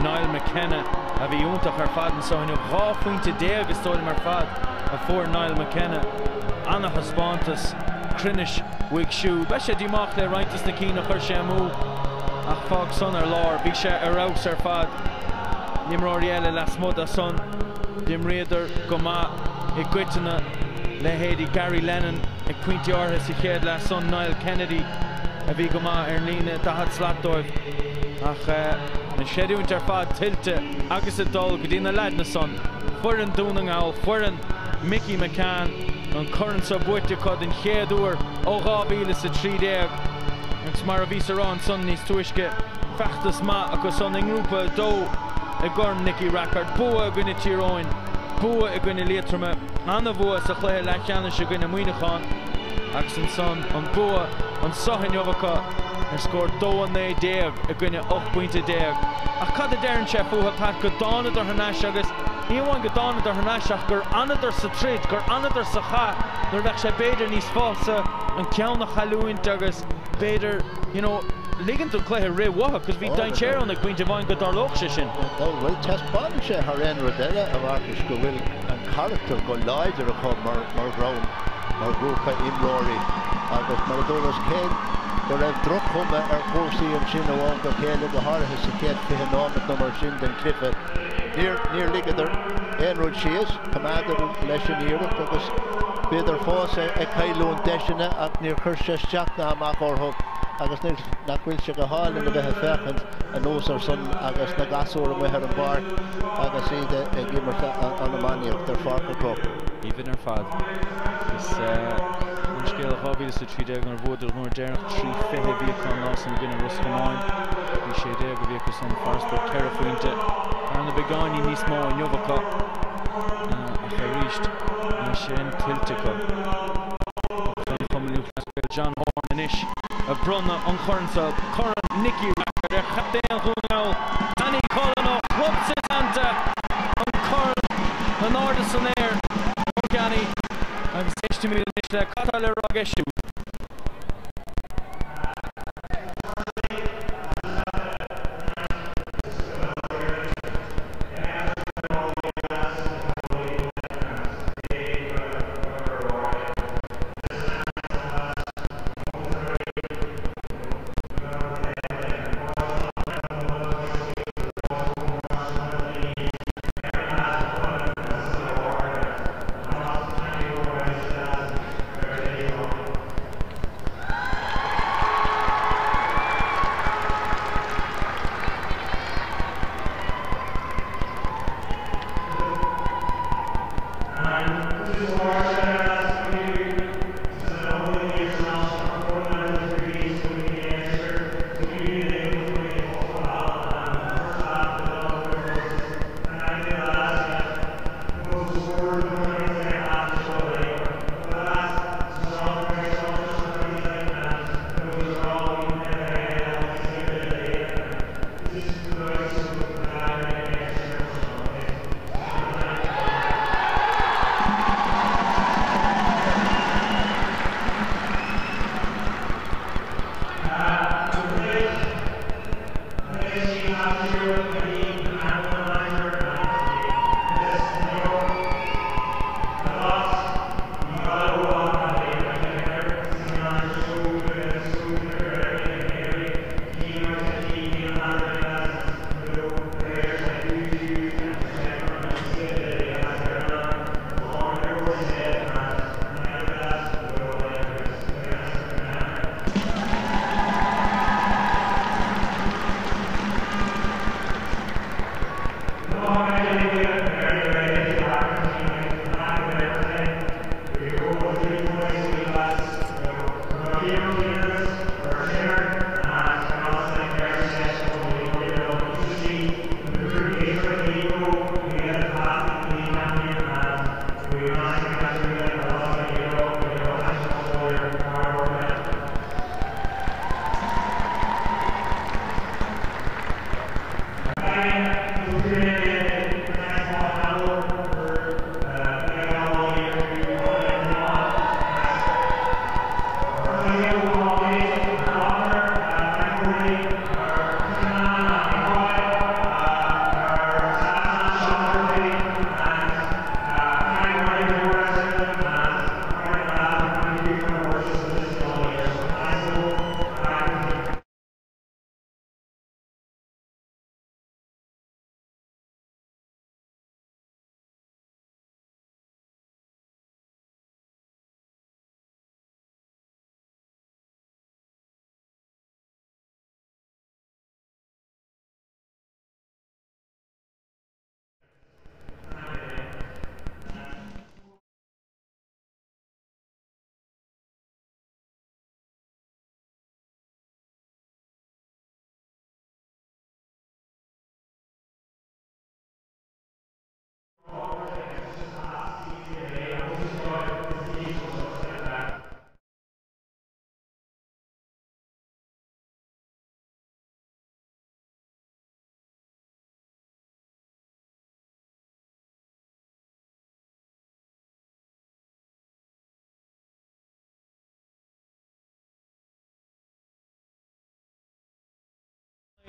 Niall McKenna a bhí iontach ar fad anso inniu, 12 phointe is dóigh liom ar fad a fuair Niall McKenna. Ana-thaispeántas cruinnis uaidh siúd. Beidh sé díomách le roinnt des na cinn a chuir sé amú ach fág san ar lár. Bhí sé ar fheabhas ar fad. Imreoirí eile lasmuigh de san, d'imríodar go maith i gcoitinne, leithéidí Gary Lennon ag pointí áirithe sa chéad leath san, Niall Kennedy a bhí go maith ar an líne 40 slat dóibh ach an chreidiúint ar fad tuillte agus ag dul go dtí na leaideanna san, foireann Dún na nGall, foireann Mickey McCann, an corn seo buaite acu den chéad uair ó 2013 agus mar a bhíos a rá ansan níos túisce, feachtas maith acu san i nGrúpa 2 i gCorn Nicky Rackard, bua i gcoinne Tír Eoghain, bua i gcoinne Liatroma, ana-bhua sa chluiche leathcheannais i gcoinne Muineachán agus ansan an bua anso inniu acu ar scór 2-19 i gcoinne 18 bpointe. Ach cad a deireann sé fúthu, Pat, go dtánadar thar n-ais agus ní amháin go dtánadar thar n-ais ach gur fhanadar sa troid, gur fhanadar sa chath nuair a bheadh sé b'fhéidir níos fusa an ceann a chailliúint agus b'fhéidir, you know, ligint don chluiche rith uathu cos bhí dainséar ann ag pointe amháin go dtarlódh sé sin. Bhuel, taispeánann sé thar aon rud eile, a Mharcais, go bhfuil an carachtar go láidir acu mar dhream, mar ghrúpa imreoirí agus mar a dúras, cé go raibh droch-chuma ar chúrsaí ansin ó am go chéile, go háirithe sa chéad 20 nóiméad nó mar sin den chluiche, níor ligeadar aon rud síos, choimeádadar leis an iarracht agus bhíodar fós ag cailliúint deiseanna ach níor chuir sé isteach ná amach orthu agus nach bhfuil sé go hálainn a bheith ag féachaint anuas air san agus na gasúir amuigh ar an bpáirc agus iad ag imirt an iománaíocht ar Pháirc an Chrócaigh. Aoibhinn ar fad. Is an scéal 2013 nuair a bhuadar an uair deireanach 3-20 a bhí acu an lá san i gcoinne Ros Comáin. 3-16 a bhí acu san, farasbarr ceithre phointe. Bearna beagáinín níos mó inniu acu ach arís é sin tuillte acu. Uachtarán Chumann Lúthchleas Gael John Horan anois ag bronnadh an chorn seo, Corn Nicky Rackard ar chaptaen Dhún na nGall, Danny Cullen ó Chlub Setanta, an corn in airde san aer ó Danny agus éistimid anois le cad tá le rá aige siúd.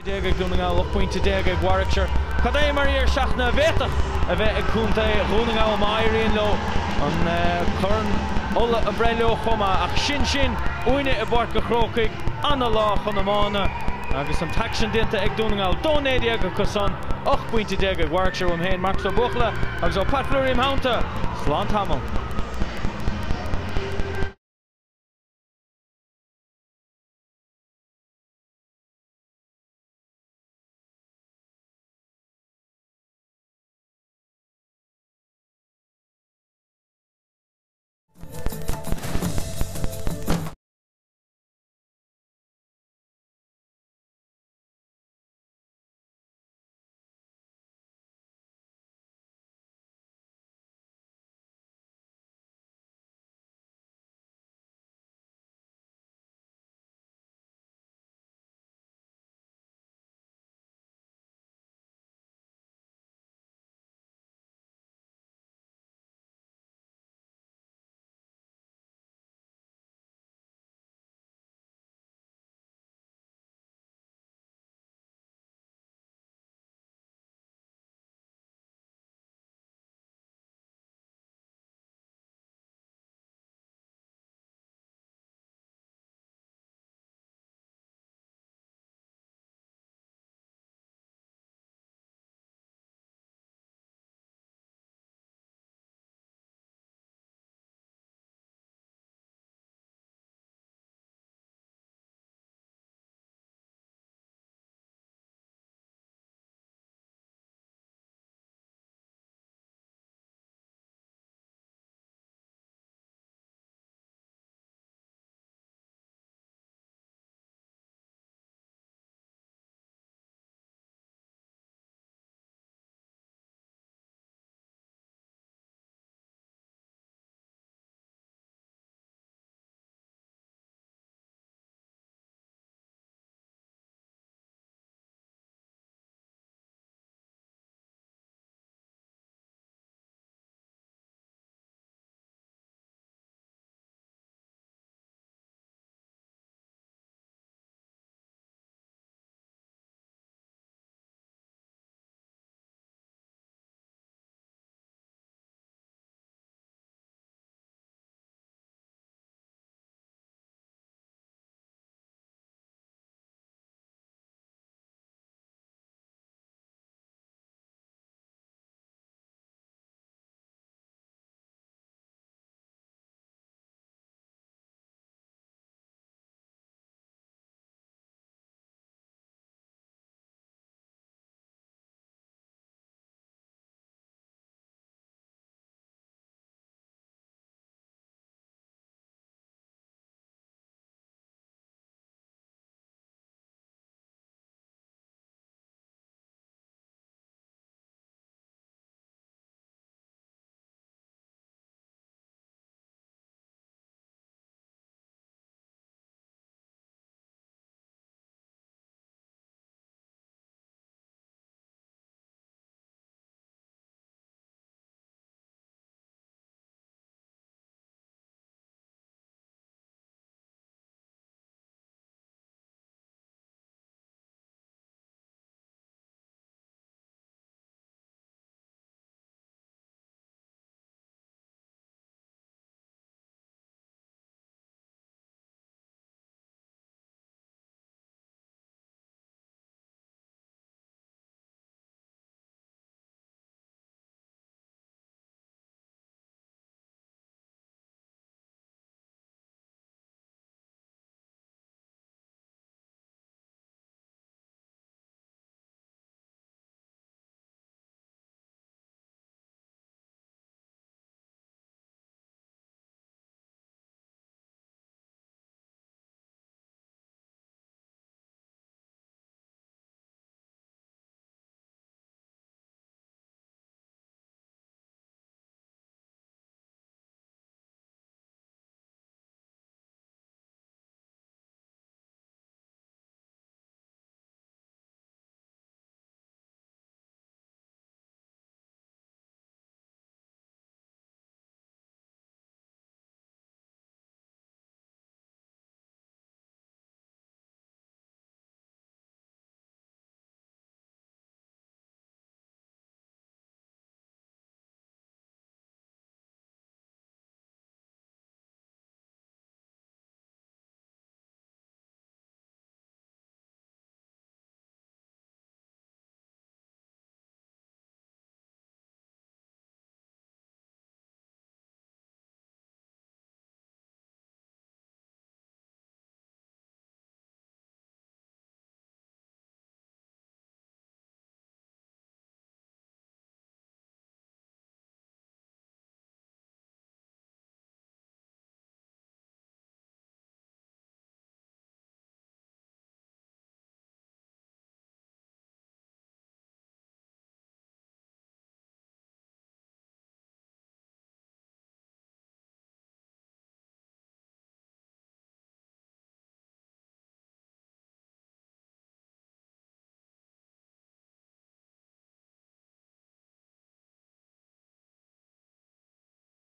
Déag ag Dún na nGall, 18 pointe ag Warwickshire. Cad é mar dheireadh seachtaine a bhféadfadh a bheith ag contae Dhún na nGall má éiríonn leo an Corn Uladh a bhreith leo chomh maith. Ach sin sin uainne i bPáirc an Chrócaigh, ana-lá chun iomána agus an t-aicsean déanta ag Dún na nGall. 2-19 acu san, 18 pointe ag Warwickshire. Uaim féin, Marcas Ó Buachalla agus ó Pat Fleury im theannta. Slán tamall.